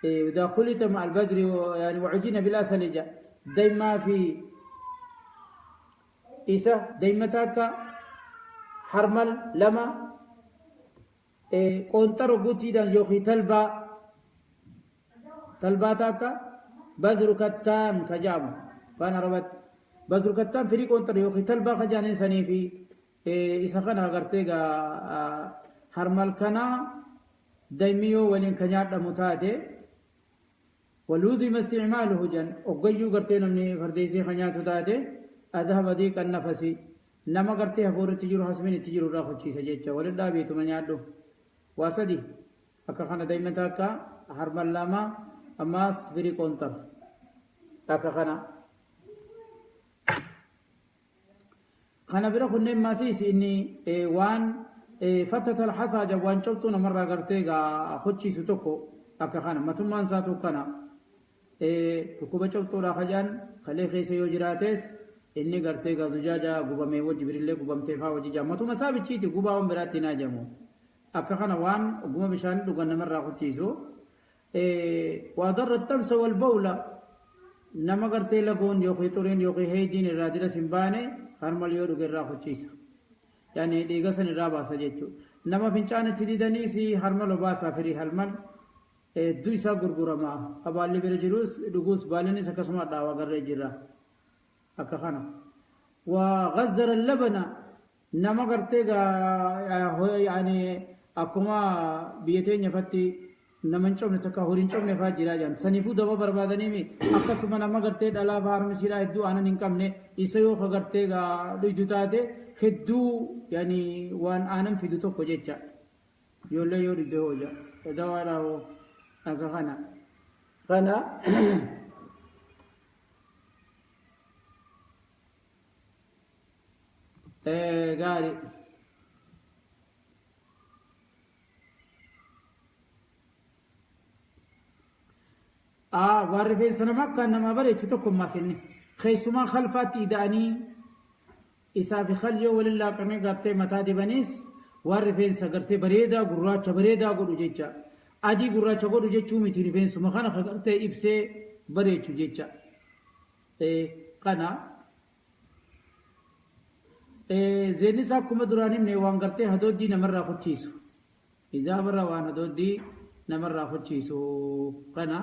إذا خلط مع البذر يعني وعجين بالعسل دايما في إسا دايما تاكا حرمل لما قنطر قوتيدا يوخي تلبا تلبا تاكا بذر كتان كجام فأنا ربط بذر كتان فريق قنطر يوخي تلبا خجان إنساني في إسا خنا غرتيغا حرمل كنا دايميو ولين كنيات متاتي ولوذم استعماله جن أقيو قرتي نمني فرديسي خنيات تاتي أذهب ضيق النفس نما قرتي هفور تجرو حسمين تجرو راخو تشي سجيتشا ولدا بيتو من يادو واسدي أكا خنا دايما تاكا حرمل لاما أماس فري كونتر أكا خنا خنا برا كنا ماسيس إني وان فتت الحصى جوان شبتو نمر قرتي غا خدشي ستوكو أكا خنا ما ثم ساتو كنا Dhukkuba cobxuudhaa kajaan kalee keessa yoo jiraates inni gartee gaazujaaja gubamee wajji birillee gubamtee faa wajji jaa matuma isaa bichiiti gubaa waan biraatti hin hajamu. Akka kana waan oguma bishaan dhugan namarraa kuchiisu. Waa darra tamsa wal bawla nama gartee lagoon yookiin xuriin yookiin heejiin irraa diras hin baane harmal yoo dhuge irraa kuchiisa. Yani dhiiga san irraa baasa jechuudha. Nama fincaan itti didaniis harmal obaasaa firii harmal hedduu isaa gurgurama. Abaalli bira jirus dhuguus baalinis akkasuma dhaawaa garree jira. Akka kana. Waa gazzara labana nama gartee yani akkuma biyya teenya fatti nama hin cobne takka horii hin cobne fa'aa jira jedhan. Saniifuu daba barbaadanii akkasuma nama gartee dhalaa fa'aa harmi siidhaa hedduu aanan hin qabne isa yoo ka gartee dhuydu taate hedduu yani waan aanan fidu tokko jecha. Ijoollee yoo dhuyde hoo jaa. Dawaadhaa hoo akka kana. Kana gaarii. Waan rifeensa nama akkaan namaa bareechu tokko ammaas inni. Keessumaa khalfaatti ida'anii isaa fi khal yoo waliin laaqamee gartee mataa dibaniis waan rifeensa gartee bareedaa gurraacha bareedaa godhu jecha. Adii gurraacha godhu jechuu miti rifeensuma kana ka gartee ibsee bareechu jecha. Kana. Zeenni isaa akkuma duraan himne waan gartee hadooddii namarraa kuchiisu. Ijaabarra waan hadooddii namarraa kuchiisu kana.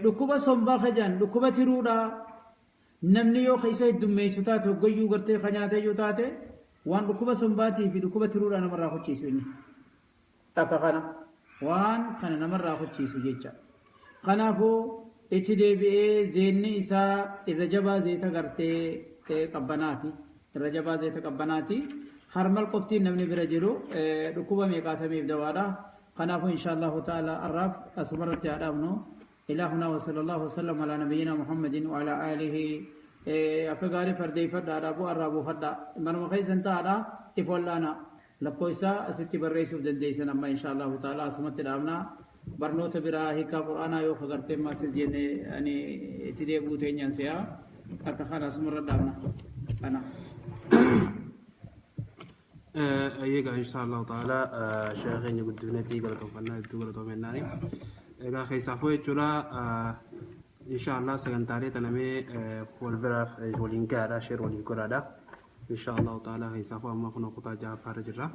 Dhukkuba sombaa kajaan dhukkuba tiruudhaa namni yoo keessa heddummeessu taate hoggayyuu gartee ka nyaateyyuu taate waan dhukkuba sombaatii fi dhukkuba tiruudhaa namarraa kuchiisu inni. Akka kana waan kana namarraa kuchiisu jecha. Kanaafuu itti deebi'ee zeenni isaa irra jabaa zeeta gartee qabbanaati. Irra jabaa zeeta qabbanaati. Harmal qoftiin namni bira jiru dhukkuba meeqaatamiif dawaadha. Kanaafuu insha Allahu ta'ala arraaf asumarratti haa dhaabnu. إلى هنا وصلى الله وسلم على نبينا محمد وعلى آله. Akka gaarii fardeeffadha dhaabuu arraabuu fadha manuma keessan taa'adha if wallaana lakkoo isaa asitti barreessuuf dandeessan amma insha Allahu ta'ala asumatti dhaabna barnoota biraa hiikaa qur'aanaa yoo kagartee maasis jenne ani itti deebi'uu teenyaan si'a akka kana asumarra dhaabna kana. Egaa insha Allahu ta'ala sheekha keenya guddifneetii galatoonfannaa hedduu galatoomennaani. Egaa keessaafuu jechuudha insha Allah sagantaalee tanamee wal biraaf waliin gahaadha share waliif godhaadha. Insha Allahu ta'ala keessaafuu amma kun kutaa ja'affaarra jirra.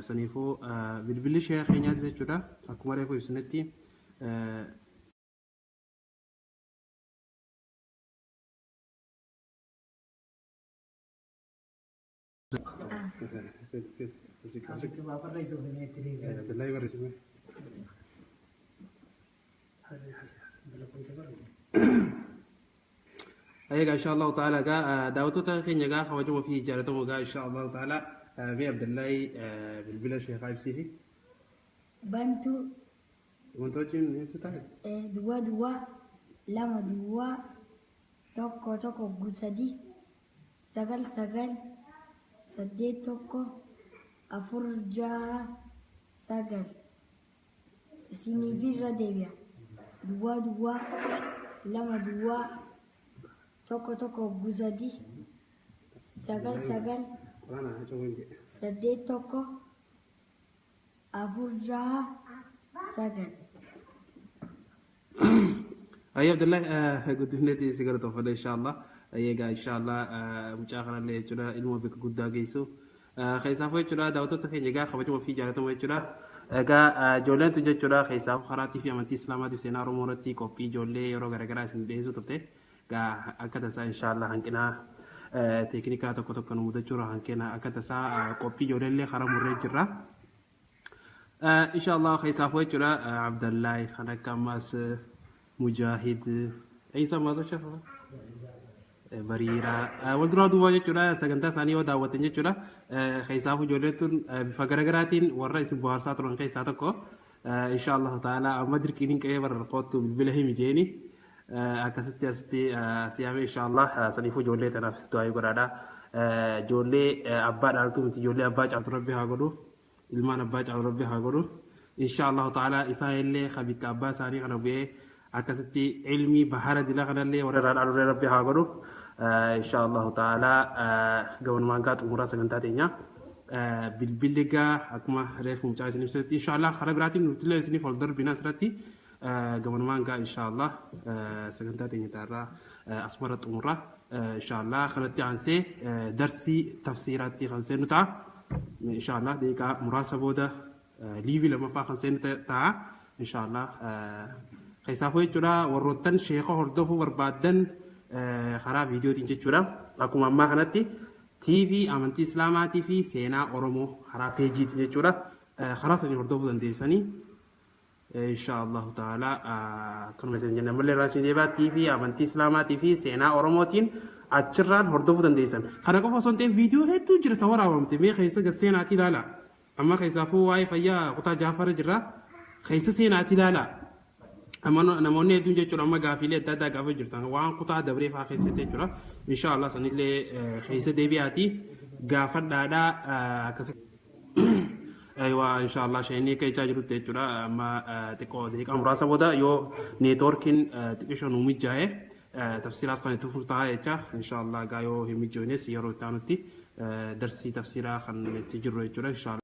Saniifuu bilbilli sheekha keenyaati jechuudha akkuma reefu ibsinetti Abdullahi barreessime. Egaa insha Allahu ta'ala egaa daawwattoota keenya egaa kabajamoo fi jaallatamoo egaa insha Allahu ta'ala mee Abdullahi bilbila sheekaa ibsiifi. Bantuu Wanta wajjin ibsi taa'e. Duwwaa duwwaa 2 duwwaa 1 1 3 9 9 8 1 4 6 9 isiniif irra deebi'a. Duwwaa duwwaa 2 duwwaa 1 1 3 9 9 Quraana haa cufuun jedhe. 8 1 4 6 9. Ayyi Abdullahi guddifneetii si galatoonfadha insha Allah. Egaa insha Allah mucaa kanallee jechuudha ilma bakka guddaa geessu. Keessaafuu jechuudha daawwattoota keenya egaa kabajamoo fi jaallatamoo jechuudha. Egaa ijoolleen tun jechuudha keessaafuu karaatii fi amantii Islaamaatiif seenaa Oromoo irratti qophii ijoollee yeroo garaagaraa isin dhiyeessuu turte. Egaa akka tasaa insha Allah hanqina teeknikaa tokko tokko nu mudachuudha hanqina akka tasaa qophii ijoollee karaa murree jirra. Insha Allah keessaafuu jechuudha Abdallahi kan akka ammaas Mujaahid Isa maasoo shafafa. Bariiraa wal duraa duubaa jechuudha sagantaa isaanii yoo daawwatan jechuudha keessaafuu ijoolleen tun bifa garaagaraatiin warra isin bohaarsaa turan keessaa tokko insha Allahu ta'ala amma dirqiin hin qe'ee barra qoottu bilbila himi jeeni akkasitti asitti siyaame insha Allah saniifuu ijoollee tanaafis du'aa godhaadha. Ijoollee abbaa dhaaltuu miti ijoollee abbaa caaltu rabbi haa godhu ilmaan abbaa caaltu rabbi haa godhu Insha Allahu ta'ala isaan illee bikka abbaa isaanii kana bu'ee akkasitti ilmii bahara dila kanallee warra irraa dhaalurree Rabbi haa godhu. Insha Allahu ta'ala gabanumaan gaa xumuraa sagantaa teenya. Bilbilli gaa akkuma reefu mucaa isin ibsatti, insha Allah karaa biraatiin nutillee isiniif ol darbina asirratti. Gabanumaan gaa insha Allah sagantaa teenya taarraa asumarra xumurra. Insha Allah kanatti aansee darsii tafsiiraatti kan seennu ta'a. Insha Allah daqiiqaa muraasa booda liivii lamaffaa kan seennu ta'a. Insha Allah keessaafuu jechuudha, warroottan sheeka hordofuu barbaaddan karaa viidiyootiin jechuudha. Akkuma ammaa kanatti TV amantii Islaamaatii fi seenaa Oromoo karaa peejiitiin jechuudha. Karaa sanii hordofuu dandeessanii. Insha Allahu ta'ala akkanuma isin jenna malee irraa isin deebi'aa, TV amantii Islaamaatii fi seenaa Oromootiin achirraan hordofuu dandeessan. Kana qofa osoo hin ta'in viidiyoo hedduu jira ta waraabamte, mee keessa gad seenaatii ilaala. Amma keessaafuu waa'ee fayyaa kutaa jaaffara jira. Keessa seenaatii ilaala. Amma namoonni hedduun jechuudha amma gaafiilee adda addaa gaafa jirtan waan kutaa dabree fa'aa keessatti jechuudha. Insha Allah sanillee keessa deebi'aatii gaafadhaadhaa akkasitti. Aywa, insha Allah shayinii akka jechaa jirutti jechuudha. Amma xiqqoo daqiiqaa muraasa booda yoo neetwoorkiin xiqqishoo nu mijaa'e tafsiiraas kan itti fufu ta'a jecha. Insha Allah gaa yoo hin mijoofnes yeroo itti aanutti darsii tafsiiraa kan itti jirru jechuudha insha Allah.